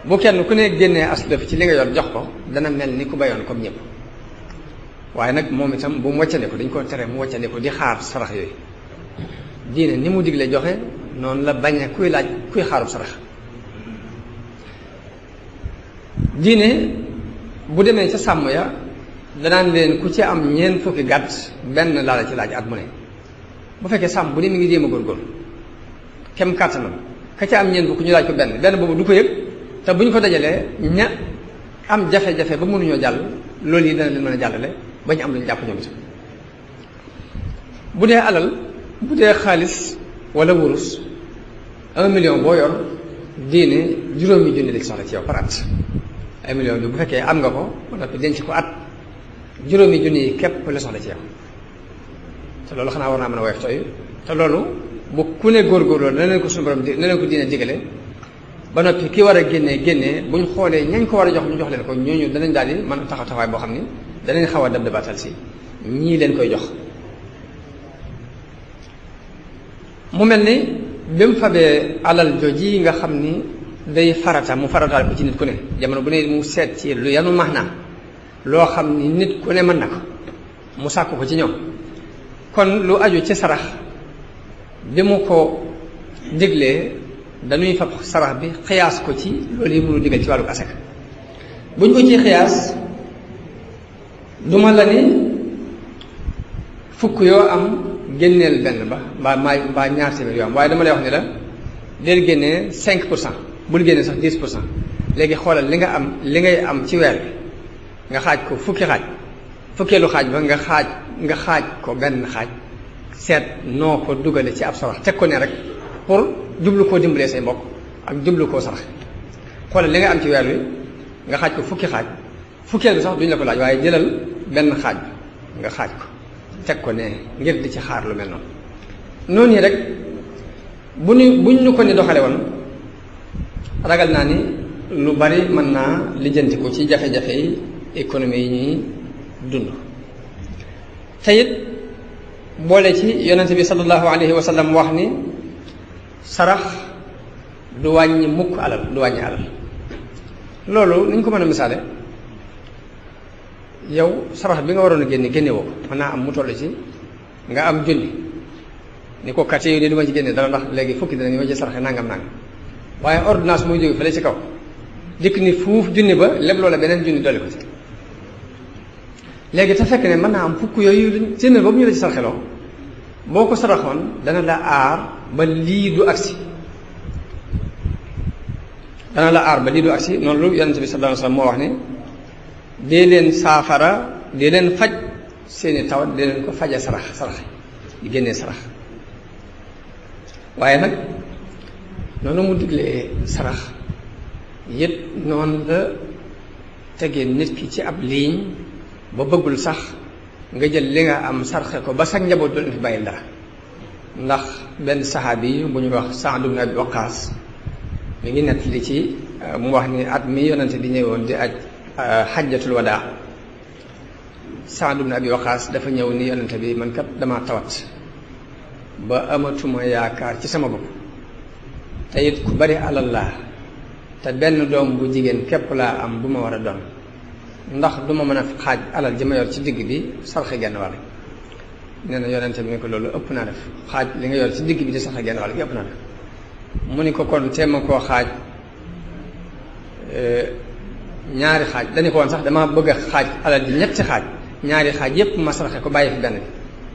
bu kenn ku ne génnee aslëf ci li nga yor jox ko dana mel ni ku bayoon comme ñëpp waaye nag moom itam bu mu wàccandiku dañ ko tere mu wàccandiku di xaar sarax yooyu diine ni mu digle joxe noonu la bañe kuy laaj kuy xaarub sarax diine bu demee ca sàmm ya danaan leen ku ci am ñeent fukki gàtt benn laa la ci laaj at mu ne bu fekkee sàmm bu ne mi ngi jéem a góorgóorlu kem kàttanam ka ca am ñeent fukki ñu laaj ko benn boobu du ko yëg te bu ñu ko dajalee ña am jafe-jafe ba mënuñoo jàll loolu yi dana leen mën a jàllale ba ñu am lu ñu jàpp ñoom itam bu dee alal bu dee xaalis wala wurus 1 million boo yor diine juróomi junni la ci soxla ci yow par at 1 million bi bu fekkee am nga ko ba noppi denc ko at juróomi junni yi képp la soxla ci yow te loolu xanaa war naa mën a woyof tooy te loolu bu ku ne góorgóorloo na leen ko suñu borom na leen ko diine digale ba noppi ki war a génnee bu ñu xoolee ñañ ko war a jox ñu jox leen ko ñooñu danañ daal di mën a taxaw taxawaay boo xam ni danañ xaw a dab-dabatal si ñii leen koy jox. mu mel ni bi mu fabee alal jooji nga xam ni day farata mu farataal ko ci nit ku ne jamono bu ne mu seet ci lu yanu max naa loo xam ni nit ku ne mën na ko mu sàkku ko ci ñoom kon lu aju ci sarax bi mu ko diglee dañuy fab sarax bi xiyaas ko ci loolu yi mënu digal ci wàllu asaka buñ ko ci xiyaas duma la ni fukk yoo am génneel benn ba mbaa ñaar téeméer yoo am waaye dama lay wax ni la del génnee 5% bul génnee sax 10% léegi xoolal li ngay am ci weer bi nga xaaj ko fukkeelu xaaj ba nga xaaj ko benn xaaj seet noo ko dugale ci ab sarax teg ko ne rek pour jublu koo dimbalee say mbokk ak jublu koo sarax xoolal li nga am ci weer wi nga xaaj ko fukki xaaj fukkeel bi sax duñ la ko laaj waaye jëlal benn xaaj bi nga xaaj ko teg ko ne ngir di ci xaar lu mel noonu yi rek buñ ñu ko ni doxale woon ragal naa ni lu bari mën naa lijjanti ko ci jafe-jafe yi économie yi ñuy dund te it boole ci yonente bi sallallahu alayhi wa sallam wax ni sarax du wàññi mukk alal du wàññi alal loolu niñ ko mën a misaale yow sarax bi nga waroon a génne woo ko mën naa am mu toll ci nga am junni ni ko quartier yi de du ma ci génne dara ndax léegi fukki dina ni ma ci saraxe nangam waaye ordonnance mooy jóge fële ci kaw dikk ni fuuf junni ba lépp loola beneen junni dolli ko ci léegi te fekk ne mën naa am fukk yooyu séenal boobu ñu la ci sarxeloo boo ko saraxoon dana la aar ba lii du agsi noonu lu yonente bi sallallahu alayhi wasallam moo wax ne dee leen saafara dee leen faj seeni tawat dee leen ko faje sarax di génnee sarax waaye nag noonu mu diglee sarax yët noonu la tegee nit ki ci ab ligne ba bëggul sax nga jël li nga am sarxe ko ba sax njaboot du leen fi bàyyil dara ndax benn saxaabi yi bu ñu wax Saad ibn Abi Waqaas mi ngi nett li ci mu wax ni at mi yonente di ñëwoon di aj xajjatul wadaa Saad ibn Abi Waqaas dafa ñëw ni yonente bi man kat dama tawat ba amatuma yaakaar ci sama bopp te it ku bari alal laa te benn doom bu jigéen képp laa am bu ma war a doon ndax duma mën a xaaj alal ji ma yor ci digg bi sarxe genn wàll nee na yonente bi ne ko loolu ëpp naa def xaaj li nga yor ci digg bi di sax genn wàll gi ëpp naa def mu ni ko kon teema koo xaaj ñaari xaaj dañu ko woon sax dama bëgg a xaaj alal ji ñetti xaaj ñaari xaaj yépp ma saraxe ko bàyyi fi benn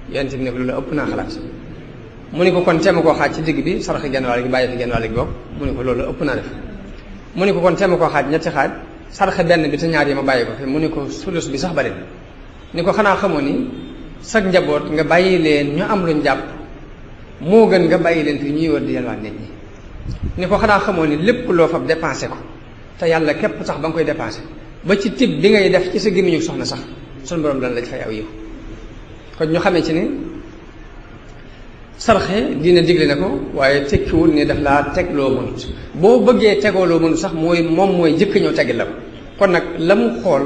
bi yonente bi ne ko loolu ëpp naa xalaat mu ni ko kon teema koo xaaj ci digg bi saraxe genn wàll gi bàyyi fi genn wàll gi bokk mu ni ko loolu ëpp naa def mu ni ko kon teema koo xaaj ñetti xaaj saraxe benn bi te ñaar yi ma bàyyi ko fi mu ni ko sulus bi sax bari na ni ko xanaa xamoo ni sag njaboot nga bàyyi leen ñu am luñ jàpp moo gën nga bàyyi leen fi ñuy wër di yalwaan nit ñi ni ko xanaa xamoo ni lépp loo fab dépensé ko te yàlla képp tax ba nga koy dépensé ba ci tib bi ngay def ci sa gémmiñu soxna sax sunu borom dana la fay aw yiw kon ñu xamee ci ni sarxe dina digle na ko waaye tekkiwul ni daf laa teg loo mënut boo bëggee tegoo loo mënut sax mooy jëkk ñëw tegil la ko kon nag la mu xool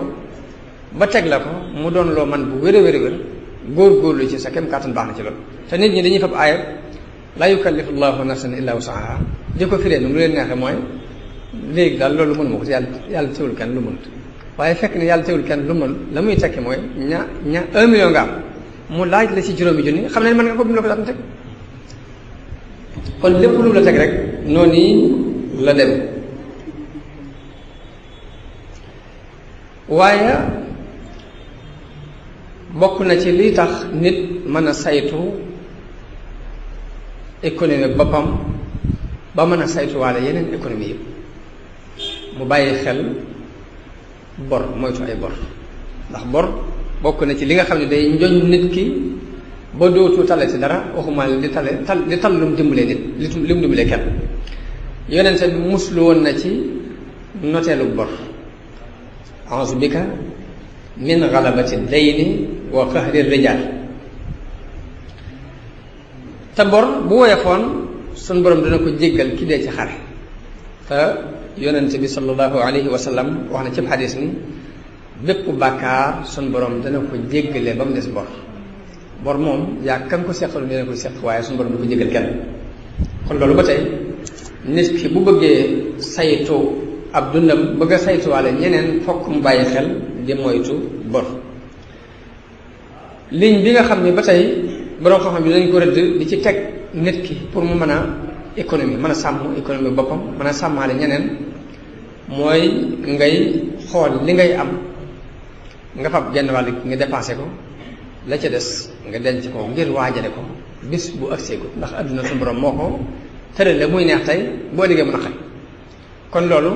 ba teg la ko mu doon loo man bu wér a wér a wér góor-góorlu ci sa kem kàttan baax na ci loolu te nit ñi dañuy fab aaya laa yukallifu llahu nafsan illa wusaha di ko firee nu mu leen neexee mooy léegi daal loolu mënu ma ko yàlla teewul kenn lu mënut waaye fekk ne yàlla teewul kenn lu mënut la muy tekki mooy 1 million nga am mu laaj la ci juróomi junni xam ne mën nga ko bi mu la ko daan teg kon lépp lu mu la teg rek noonu la dem waaye bokk na ci lii tax nit mën a saytu économie boppam ba mën a saytuwaale yeneen économie yëpp mu bàyyi xel bor moytu ay bor ndax bor bokk na ci li nga xam ne day njoñ nit ki ba dootu tale ci dara waxuma di tal lu mu dimbalee nit li mu dimbalee kenn yonente bi muslu woon na ci noteelu bor a'uuzu bika min galabati dayni wa qahri rijaal te bor bu woyofoon sun borom dina ko jéggal ki dee ci xare te yonente bi sallallahu alayhi wa sallam wax na ci xadis ni bépp bàkkaar sun borom dana ko jéggale ba mu des bor moom yaa kan ko seqalu dina ko seq waaye sun borom du ko jéggal kenn kon loolu ba tey nit ki bu bëggee saytu ab dundam bëgg a saytuwaale ñeneen fokk mu bàyyi xel di moytu bor ligne bi nga xam ne ba tey borom xam-xam bi dañ ko rëdd di ci teg nit ki pour mu mën a économie mën a sàmm économie boppam mën a sàmmaale ñeneen mooy ngay xool li ngay am nga fab genn wàll nga dépensé ko la ca des nga denc ko ngir waajale ko bis bu agsee ko ndax adduna su borom moo ko tëral la muy neex tey boo liggéey mu naqari kon loolu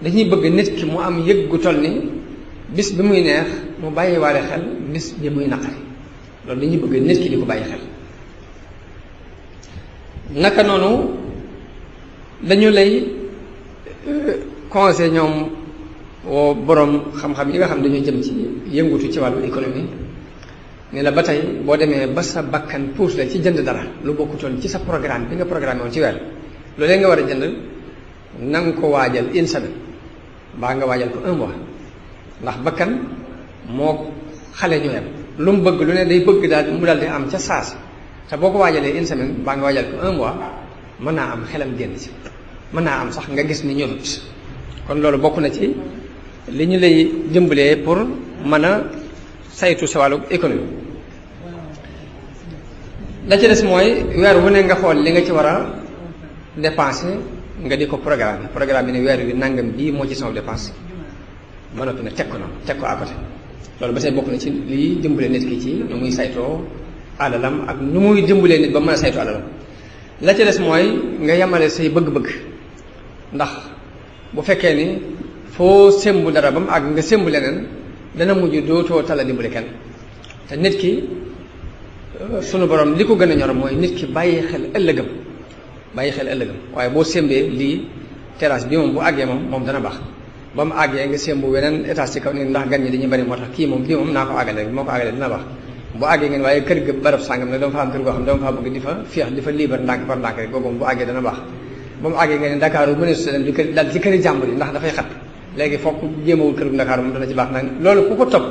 dañuy bëgg nit ki mu am yëg gu toll ni bis bi muy neex mu bàyyi waale xel bis bi muy naqari loolu dañuy bëgg nit ki di ko bàyyi xel naka noonu dañu lay conseil ñoom woo boroom xam-xam yi nga xam dañuy jëm ci yëngutu ci wàllu économie ni la ba tey boo demee ba sa bakkan puus la ci jënd dara lu bokkutoon ci sa programme bi nga programme woon ci weer loolu nga war a jënd na nga ko waajal 1 semaine mbaa nga waajal ko 1 mois ndax bakkan moo xale ñu yem lu mu bëgg lu ne day bëgg daal mu daal di am ca saasi te boo ko waajalee 1 semaine mbaa nga waajal ko 1 mois mën naa am xelam génn ci mën naa am sax nga gis ni ñorut kon loolu bokk na ci li ñu lay jëmbalee pour mën a saytu sa wàllu économie la ci des mooy weer wu ne nga xool li nga ci war a dépenser nga di ko programme bi ne weer wi nangam bii moo ci sama dépense ba noppi nag teg ko noonu teg ko à côté loolu ba tey bokk na ci liy jëmbalee nit ki ci nu muy saytoo alalam ak nu muy jëmbalee nit ba mën a saytoo alalam la ci des mooy nga yemale say bëgg-bëgg ndax bu fekkee ni foo sémbu dara ba mu àgg nga sémbu leneen dana mujj dootoo tala dimbali kenn te nit ki sunu borom li ko gën a ñor mooy nit ki bàyyi xel ëllëgam waaye boo sémbee lii terrasse bi moom bu àggee moom dana baax ba mu àggee nga sémbu weneen étage ci kaw ni ndax gan ñi dañuy bari moo tax kii moom naa ko àggale rek moo ko àggale dina baax bu àggee ngeen waaye kër ga barab sàngam nag dama fa am kër goo xam dama faa bëgg di fa féex di fa liibar ndànk par ndànk rek boobu bu àggee dana baax ba mu àggee nga ne Dakar bu mënee su dem di kër dal ci këri jàmbur yi ndax dafay xat léegi fokk jéemawul kër gu Dakar moom dana ci baax nag loolu ku ko topp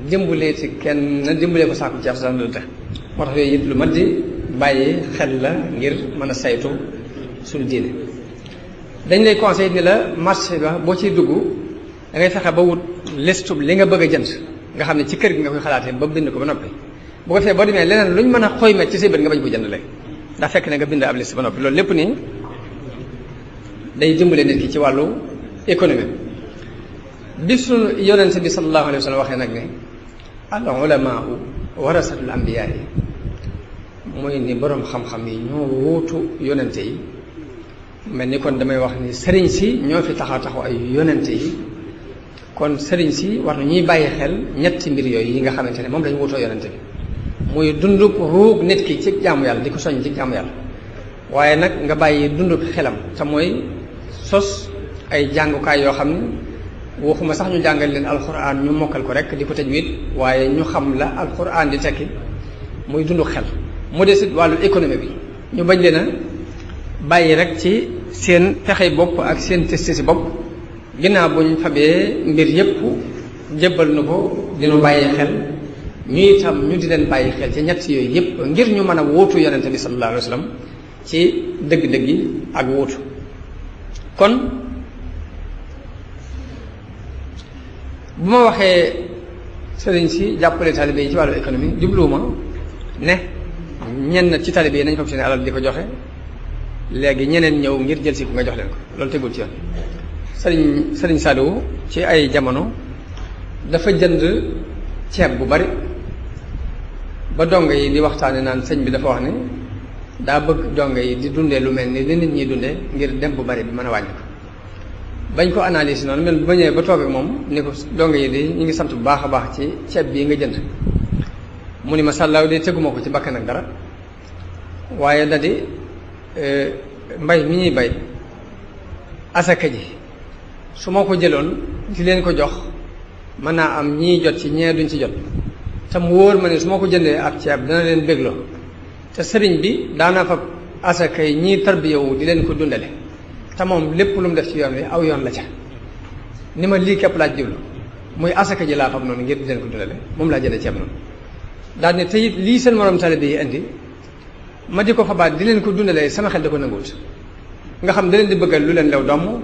dimbalee ci kenn dimbalee ko sàkku ceeb sax lu tax moo tax yooyu it lu mat di bàyyi xel la ngir mën a saytu suñu diine dañ lay conseil ni la marché ba boo ciy dugg da ngay fexe ba wut listub li nga bëgg a jënd nga xam ne ci kër gi nga koy xalaatee ba bind ko ba noppi bu ko defee boo demee leneen luñ mën a xoymet ci say bët nga bañ ko jënd léegi ndax fekk na nga bind ab liste ba noppi loolu lépp nii day dimbale nit ki ci wàllu économie bi sunu yonente bi sallallahu alayhi wa sallam waxee nag ne al ulamaa warasatul anbiyaa yi mooy ni boroom xam-xam yi ñoo wuutu yonente yi mel ni kon damay wax ni sëriñ si ñoo fi taxaw ay yonente yi kon sëriñ si war na ñuy bàyyi xel ñetti mbir yooyu yi nga xamante ne moom lañu wuutoo yonente bi muy dundub ruug nit ki ci jaamu yàlla di ko soññ ci jaamu yàlla waaye nag nga bàyyi dundub xelam te mooy sos ay jàngukaay yoo xam ne waxuma sax ñu jàngal leen alxuraan ñu mokkal ko rek di ko tajwid waaye ñu xam la alxuraan di tekki muy dundu xel mu des wàllu économie bi ñu bañ leen a bàyyi rek ci seen pexey bopp ak seen test si bopp ginnaaw bu ñu fabee mbir yépp jébbal na ko dinu bàyyi xel ñu itam ñu di leen bàyyi xel ci ñett yooyu yépp ngir ñu mën a wuutu yonente bi sallallahu alayhi wa sallam ci dëgg-dëgg yi ak wuutu kon bu ma waxee sëriñ si jàppale talibé yi ci wàllu économie jubluwuma ne ñenn ci talibé yi nañ fam seen alal di ko joxe léegi ñeneen ñëw ngir jël si ku nga jox leen ko loolu tegul ci yoon sëriñ Saliou ci ay jamono dafa jënd ceeb bu bari ba dongo yi di waxtaane naan sëñ bi dafa wax ne daa bëgg dongo yi di dundee lu mel ni li nit ñi dundee ngir dem bu bari bi mën a wàññi ko bañ ko analyse noonu mel ba ñëwee ba toog ak moom ni ko dongo yi di ñu ngi sant bu baax a baax ci ceeb bii nga jënd mu ni ma sàllaaw de teguma ko ci bakkan ak dara waaye da di mbay mi ñuy bay asaka ji su ma ko jëloon di leen ko jox mën naa am ñii jot ci ñee duñ ci jot te mu wóor ma ne su ma ko jëndee ab ceeb dana leen bégloo te sëriñ bi daana fa asaka yi ñii tarbiyawu di leen ko dundale te moom lépp lu mu def ci yoon wi aw yoon la ca ni ma lii képp laaj jublu muy asaka ji laa fab noonu ngir di leen ko dundale moom laa jënd ceeb noonu daal ne te it lii seen morom taalibe yi indi ma di ko fabaat di leen ko dundalee sama xel da ko nanguwut nga xam da leen di bëggal lu leen lew domm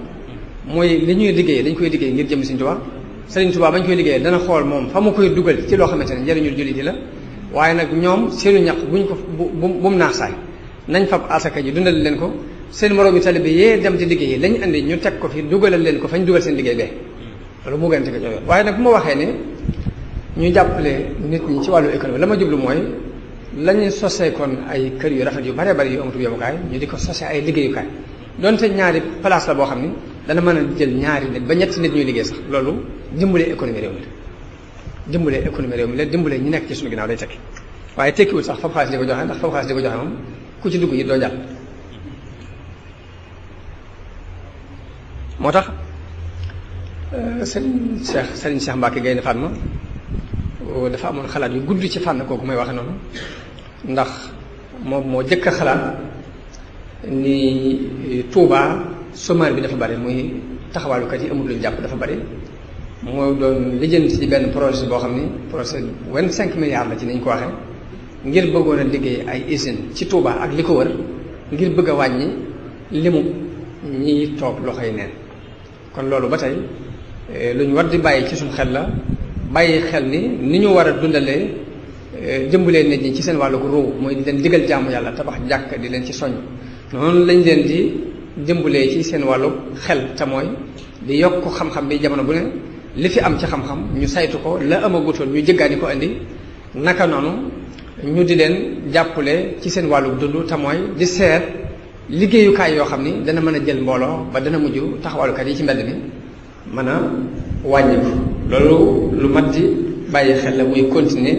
mooy li ñuy liggéey dañ koy liggéey ngir jëm Sëriñ Tuubaa Sëriñ Tuubaa bañ koy liggéey dana xool moom fa mu koy dugal ci loo xamante ne njëriñul jullit yi la waaye nag ñoom seenu ñaq buñ ko bu mu naax saay nañ fab asaka ji dundal leen ko seen moroom yi taalibe yee dem di liggéey lañ indi ñu teg ko fi dugalal leen ko fañ dugal seen liggéey bee loolu mu gën a teg a jox waaye nag bu ma waxee ne ñu jàppale nit ñi ci wàllu économie la ma jublu mooy lañu sosee kon ay kër yu rafet yu bare bari yu amatul yomukaay ñu di ko sosee ay liggéeyukaay donte ñaari place la boo xam ni dana mën a jël ñaari nit ba ñetti nit ñuy liggéey sax loolu dimbalee économie réew mi la dimbalee économie réew mi la dimbalee ñi nekk ci suñu ginnaaw day tekki waaye tekkiwul sax fab xaalis di ko joxe ndax fab xaalis di ko joxe moom ku ci dugg yi doo jàll moo tax Serigne Cheikh Mbacke Gaynde Fatma dafa amoon xalaat yu gudd ci fànn kooku may waxe noonu ndax moom moo jëkk a xalaat ni Touba chômage bi dafa bari muy taxawaalukat yi amul luñ jàpp dafa bari moo doon lijjanti ci benn projet boo xam ni projet 25 milliards la ci nañ ko waxee ngir bëggoon a liggéey ay usine ci Touba ak li ko wër ngir bëgg a wàññi limu ñiy toog loxoy neen kon loolu ba tey lu ñu war di bàyyi ci suñu xel la bàyyi xel ni ñu war a dundalee jëmbalee nit ñi ci seen wàllu ruu mooy di leen digal jaamu yàlla tabax jàkk di leen ci soññ noonu lañ leen di jëmbalee ci seen wàllu xel te mooy di yokk xam-xam bi jamono bu ne li fi am ci xam-xam ñu saytu ko la amagutoon ñu jëggaani ko indi naka noonu ñu di leen jàppale ci seen wàllu dund te mooy di seet liggéeyukaay yoo xam ni dana mën a jël mbooloo ba dana mujj taxawalukat yi ci mbedd mi mën a wàññiku loolu lu mat di bàyyi xel la muy continuer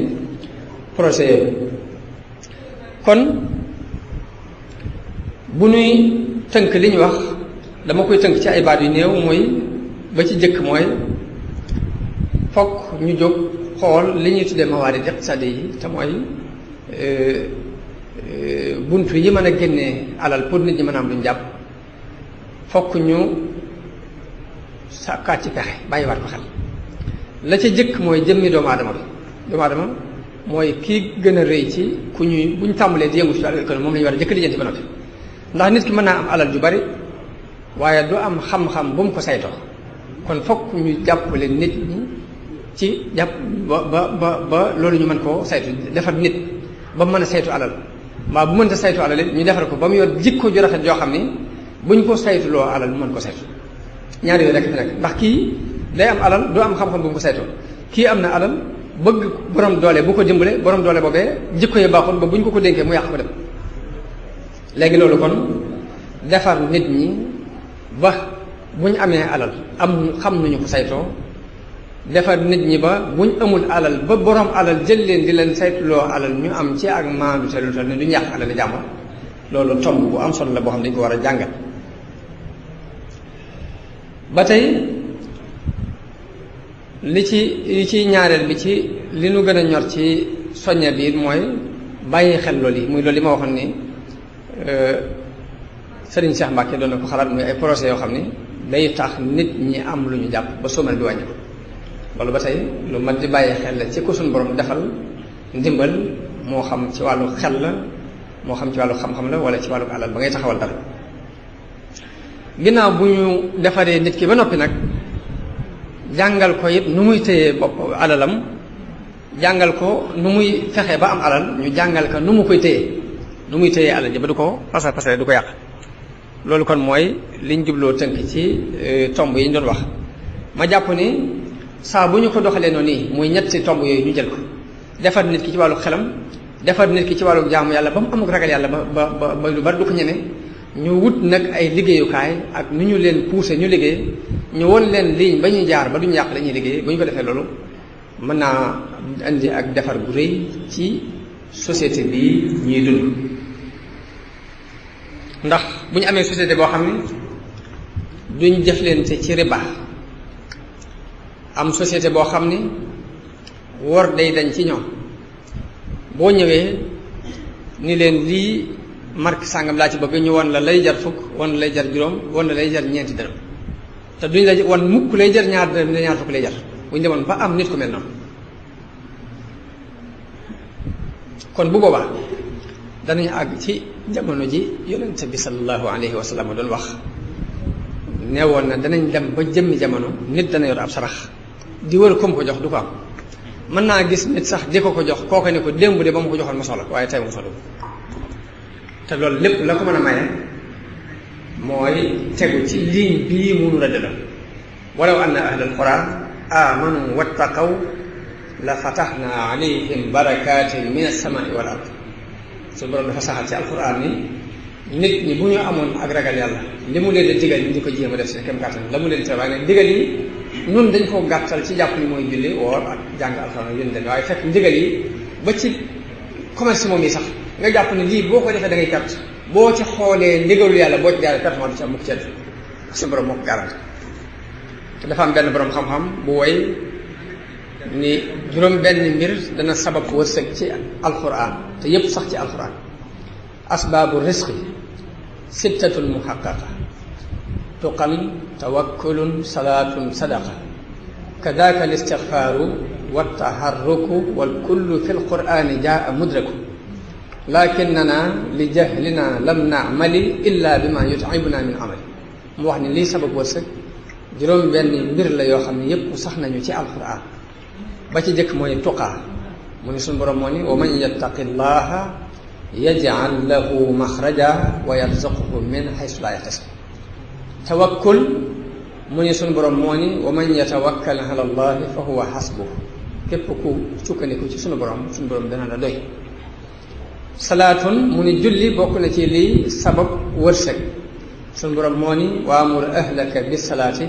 projet yooyu kon bu nuy tënk li ñu wax dama koy tënk ci ay baat yu néew mooy ba ci jëkk mooy fokk ñu jóg xool li ñuy tuddee mawaarid iqtisaadi yi te mooy buntu yi mën a génnee alal pour nit ñi mën a am luñ jàpp fokk ñu sàkkaat ci pexe bàyyiwaat ko xel la ca jëkk mooy jëmmi doomu aadama bi doomu aadama mooy kii gën a rëy ci ku ñuy buñ tàmbalee di yëngu ci wàllu économie moom la ñu war a jëkk lijjanti ba noppi ndax nit ki mën naa am alal ju bari waaye du am xam-xam bu mu ko saytoo kon fokk ñu jàppale nit ñi ci jàpp ba loolu ñu mën koo saytu defar nit ba mu mën a saytu alal mbaa bu mënta saytu alal it ñu defar ko ba mu yor jikko ju rafet joo xam ni buñ ko saytuloo alal mu mën ko saytu ñaar yooyu rek fi nekk ndax kii day am alal du am xam-xam bu mu ko saytoo kii am na alal bëgg borom doole bu ko dimbale borom doole boobee jikko yi baaxul ba buñ ko dénkee mu yàq ko dem léegi loolu kon defar nit ñi ba buñ amee alal am xam nañu ko saytoo defar nit ñi ba buñ amul alal ba borom alal jël leen di leen saytuloo alal ñu am ci ak maandu te lu tal ne duñu yàq alal jàmbur loolu tomb bu am solo la boo xam ne dañu ko war a jàngal ba tey li ci ñaareel bi ci li nu gën a ñor ci soññe bi mooy bàyyi xel loolu yi muy loolu li ma waxoon ni Serigne Cheikh Mbacke doon na ko xalaat muy ay projets yoo xam ni day tax nit ñi am lu ñu jàpp ba soomal di wàññi loolu ba tey lu mat di bàyyi xel la ci ko suñu borom defal ndimbal moo xam ci wàllu xel la moo xam ci wàllu xam-xam la wala ci wàllu alal ba ngay taxawal dara ginnaaw bu ñu defaree nit ki ba noppi nag jàngal ko it nu muy téye bopp alalam jàngal ko nu muy fexe ba am alal ñu jàngal ko nu mu koy téye nu muy téye alal ji ba du ko pasar du ko yàq loolu kon mooy liñ jubloo tënk ci tomb yi ñu doon wax ma jàpp ni saa bu ñu ko doxalee noonu nii muy ñetti tomb yooyu ñu jël ko defar nit ki ci wàllu xelam defar nit ki ci wàllu jaamu yàlla ba mu amul ragal yàlla ba lu bari du ko ñeme ñu wut nag ay liggéeyukaay ak nu ñu leen pousser ñu liggéey ñu won leen ligne ba ñuy jaar ba duñu yàq la ñuy liggéey bu ñu ko defee loolu mën naa indi ak defar gu rëy ci société bi ñuy dund ndax bu ñu amee société boo xam ne duñ jëflante ci riba am société boo xam ni wor day dañ ci ñoom boo ñëwee ni leen lii marque sàngam laa ci bëgg ñu won la lay jar fukk won la lay jar juróom won la lay jar ñeenti dërëm te duñ la won mukk lay jar ñaar dërëm ne ñaar fukk lay jar bu ñu demoon ba am nit ku mel noonu kon bu boobaa danañu àgg ci jamono ji yonente bi sallallahu alayhi wa sallam doon wax nee woon na danañ dem ba jëmmi jamono nit dana yor ab sarax di wër kom ko jox du ko am mën naa gis nit sax di ko jox kooka ne ko démb de ba mu ko joxoon ma soxla waaye tey mu soxla te loolu lépp la ko mën a maye mooy tegu ci ligne bii munu rëdd la walaw anna ahlal qura amanu wattaqaw la fataxna alayhim barakatin min as-samai wal ard su borom dafa saxal ci alquran ni nit ñi bu ñu amoon ak ragal yàlla li mu leen di digal ñu di ko jéem a def seen kem kàttan la mu leen di waaye nag digal yi ñun dañ koo gàttal ci jàpp ni mooy julli woor ak jàng alxuraan yéen den waaye fekk ndigal yi ba ci commerce moom yi sax nga jàpp ni lii boo ko defee da ngay perte boo ci xoolee ndigalu yàlla boo ci jaaree perte moo du ci am mukk ci àddina su borom moo ko garanti te dafa am benn borom xam-xam bu woy ni juróom benn mbir dana sabab wërsëg ci alxuraan te yépp sax ci alxuraan asbaabu risqi sittatul muhaqqaqa tuqan tawakkulun salaatun sadaqa kadaka al istigfaaru wa taharruku wal kullu fi lqur'ani jaa mudraku lakinnana li jahlina lam naamali illa bima yut'ibuna min amali mu wax ni lii sabab wërsëg juróom benn mbir la yoo xam ne yépp sax nañu ci alquran ba ci jëkk mooy tuqaa mu ni suñu borom moo ni wa man yattaqi llaha yaj'al lahu maxraja wa yarzuqhu min haysu la yahtasib tawakkul mu ni suñu borom moo ni wa man yatawakkal ala allahi fa huwa hasbuh képp ku sukkandiku ci suñu borom dana la doy salaatun mu ni julli bokk na ci lii sabab wërsëg suñu borom moo ni waamur ahlaka bisalaati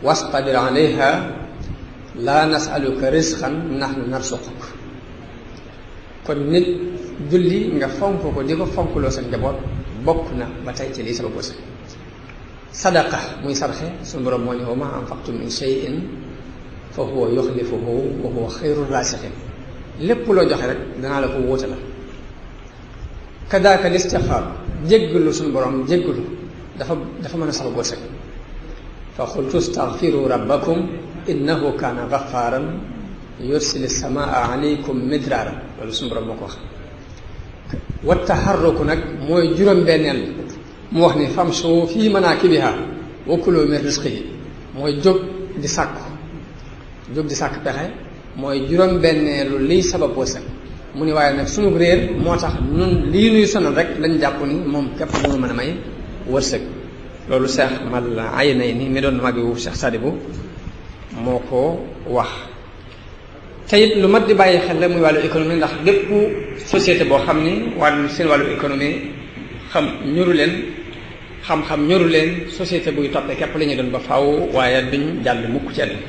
wastabir alayha la nasaluka risqan nahnu narsuquk kon nit julli nga fonk ko di ko fonkloo sa njaboot bokk na ba tey ci lii sabab wërsëg sadaqa muy sarxe suñu borom moo ni wa ma anfaqtum min shay'in fa huwa yuxlifuhu wa huwa xayru raasiqin lépp loo joxe rek danaa la ko wóote la kadaaka listixfaar jéggalu suñu borom jéggalu dafa mën a sabab wërsëg fa qultu staghfiru rabbakum innahu kaana gaffaaran yursili samaa alaykum midraaran loolu suñu borom moo ko wax wa taharruku nag mooy juróom-benneel mu wax ni famshu fii manaakibiha wa kulu min rizqihi mooy jóg di sàkku jóg di sàkk pexe mooy juróom-benneelu liy sabab wërsëg mu ni waaye nag sunu réer moo tax nun lii nuy sonal rek lañ jàpp ni moom képp moo mën a may wërsëg loolu Cheikh Mal Aynayni mi doon magi wu Cheikh Sadibou moo ko wax. te it lu mat di bàyyi xel la muy wàllu économie ndax bépp société boo xam ni seen wàllu économie ñoru leen xam-xam ñoru leen société buy toppee képp la ñuy doon ba faaw waaye duñ jàll mukk ci àddina.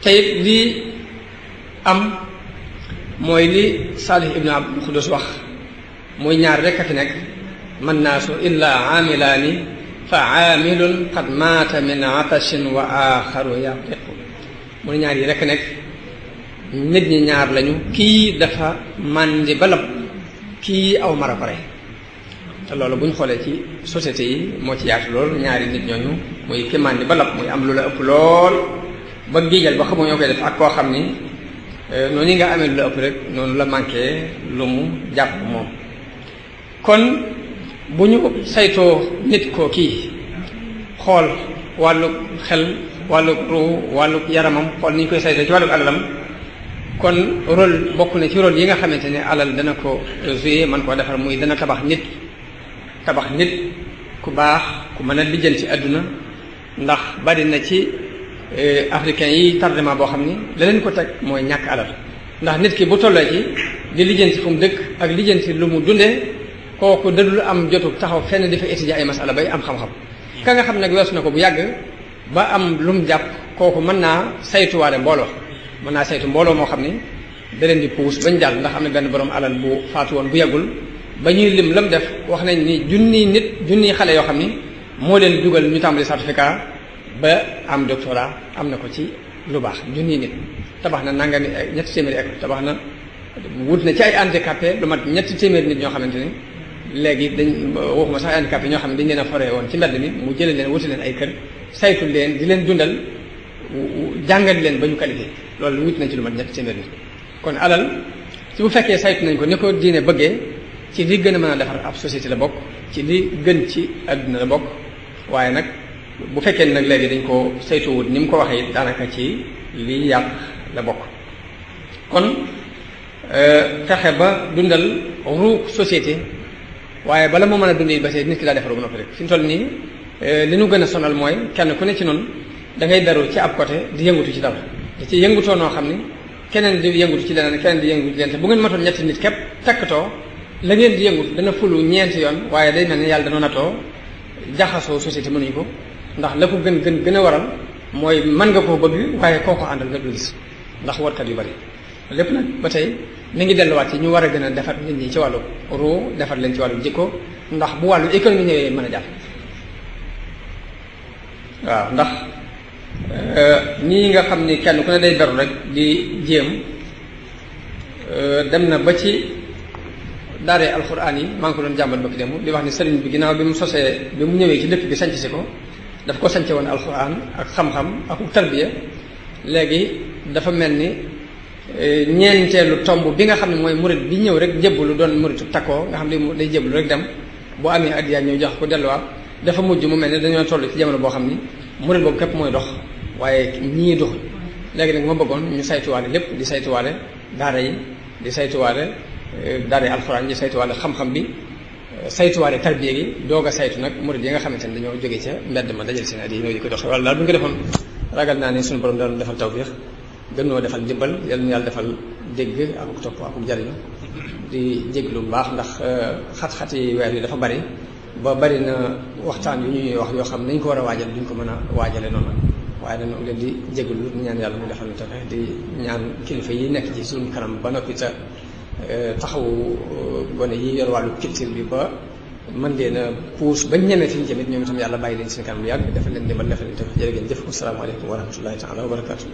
te it lii am mooy li Salih ibnu Abdul Xudus wax muy ñaar rekk a fi nekk man naasu illaa aamilaani fa aamilun qad maata min atashin wa axaru yaqiqu mu ne ñaar yi rekk nekk nit ñi ñaar lañu kii dafa màndi ba lab kii aw mara ko rey te loolu bu ñu xoolee ci société yi moo ci yaatu lool ñaari nit ñooñu muy ki màndi ba lab muy am lu la ëpp lool ba giijal ba xamoo ñoo koy def ak koo xam ni noonu nga amee lu la ëpp rek noonu la manqué lu mu jàpp moom. kon bu ñu saytoo nit koo kii xool wàllu xel wàllu ruu wàllu yaramam xool ni ñu koy saytoo ci wàllu alalam kon rôle bokk na ci rôle yi nga xamante ne alal dana ko jouer man koo defar muy dana tabax nit ku baax ku mën a lijjanti ci àdduna ndax bari na ci africain yi tardement boo xam ni la leen ko teg mooy ñàkk alal ndax nit ki bu tollee ci di lijjanti fu mu dëkk ak lijjanti lu mu dundee kooku dadul am jotu taxaw fenn di fa étudier ay masala bay am xam-xam ka nga xam nag weesu na ko bu yàgg ba am lu mu jàpp kooku mën naa saytuwaale mbooloo mën naa saytu mbooloo moo xam ni da leen di puus bañ jàll ndax am na benn borom alal bu faatu woon bu yàggul ba ñuy lim lam def wax nañ ni junniy xale yoo xam ni moo leen dugal ñu tàmbali certificat ba am doctorat am na ko ci lu baax junniy nit tabax na nangami ñetti téeméeri école tabax na wut na ci ay handicapé lu mat ñetti téeméeri nit ñoo xamante ni léegi dañ waxuma sax ay handicapé ñoo xam ne dañ leen a foree woon ci mbedd mi mu jëlee leen wuti leen ay kër saytu leen di leen dundal jàngal leen ba ñu qualifié loolu wut nañ ci lu mat ñetti téeméeri nit kon alal ci bu fekkee saytu nañ ko ni ko diine bëggee ci li gën a mën a defar ab société la bokk ci li gën ci àdduna la bokk waaye nag bu fekkee nag léegi dañ ko saytuwut ni mu ko waxee daanaka ci li yàq la bokk kon fexe ba dundal ruuk société waaye bala moo mën a dund ba tey nit ki daa defaru ba noppi rek fi mu toll nii li nu gën a sonal mooy kenn ku ne ci noonu da ngay daru ci ab côté di yëngutu ci dara da ci yëngutoo noo xam ni keneen di yëngutu ci leneen keneen di yëngutu ci leneen te bu ngeen matoon ñetti nit képp takkatoo la ngeen di yëngut dana fulu ñeenti yoon waaye day mel ne yàlla dana natoo jaxasoo société mënuñu ko ndax la ko gën a waral mooy mën nga koo bëgg waaye koo ko àndal nga du gis ndax warkat yu bari lépp nag ba tey mi ngi delluwaat ci ñu war a gën a defar nit ñi ci wàllu ruu defar leen ci wàllu jikko ndax bu wàllu économie ñëwee mën a jàpp waaw ndax nii nga xam ni kenn ku ne day beru rek di jéem dem na ba ci daaree alxuraan yi maa ngi ko doon jàmbat ba ki dem di wax ni sëriñ bi ginnaaw bi mu ñëwee ci dëkk bi sanc si ko daf ko sance woon alxuraan ak xam-xam ak tarbiya léegi dafa mel ni ñeenteelu tomb bi nga xam ne mooy murit bi ñëw rek jébbalu doon muritu takkoo nga xam ne day jébbalu rek dem boo amee addiya ñëw jox ko delluwaat dafa mujj mu mel ne dañoo toll ci jamono boo xam ni murit boobu képp mooy dox waaye ñii doxul léegi nag ma bëggoon ñu saytuwaale lépp di saytuwaale daara yi di saytuwaale daara yi alxuraan di saytuwaale xam-xam bi saytuwaale tarbiya gi doog a saytu nag murid yi nga xamante ne dañoo jóge ca mbedd ma dajal seen addiya ñëw di ko dox wala daal bu ñu ko defoon ragal naa ne suñu borom doon defal tawfiix gën noo defal ndimbal yal na yàlla defal dégg ak topp ak jariñu di jéglu bu baax ndax xat-xati weer yi dafa bari ba bari na waxtaan yu ñuy wax yoo xam nañ ko war a waajal duñ ko mën a waajale noonu waaye dañu leen di jéglu ñaan yàlla mu defal ñu taxe di ñaan kilifa yi nekk ci suñu kanam ba noppi ta taxawu gone yi yor wàllu culture bi ba mën leen a puus bañ ñemee fi ñu jëmit ñoom itam yàlla bàyyi leen seen kanam lu yàgg defal leen ndimbal defal leen tax jërë ngeen jëf asalaamaaleykum wa rahmatullahi taala wa barakatu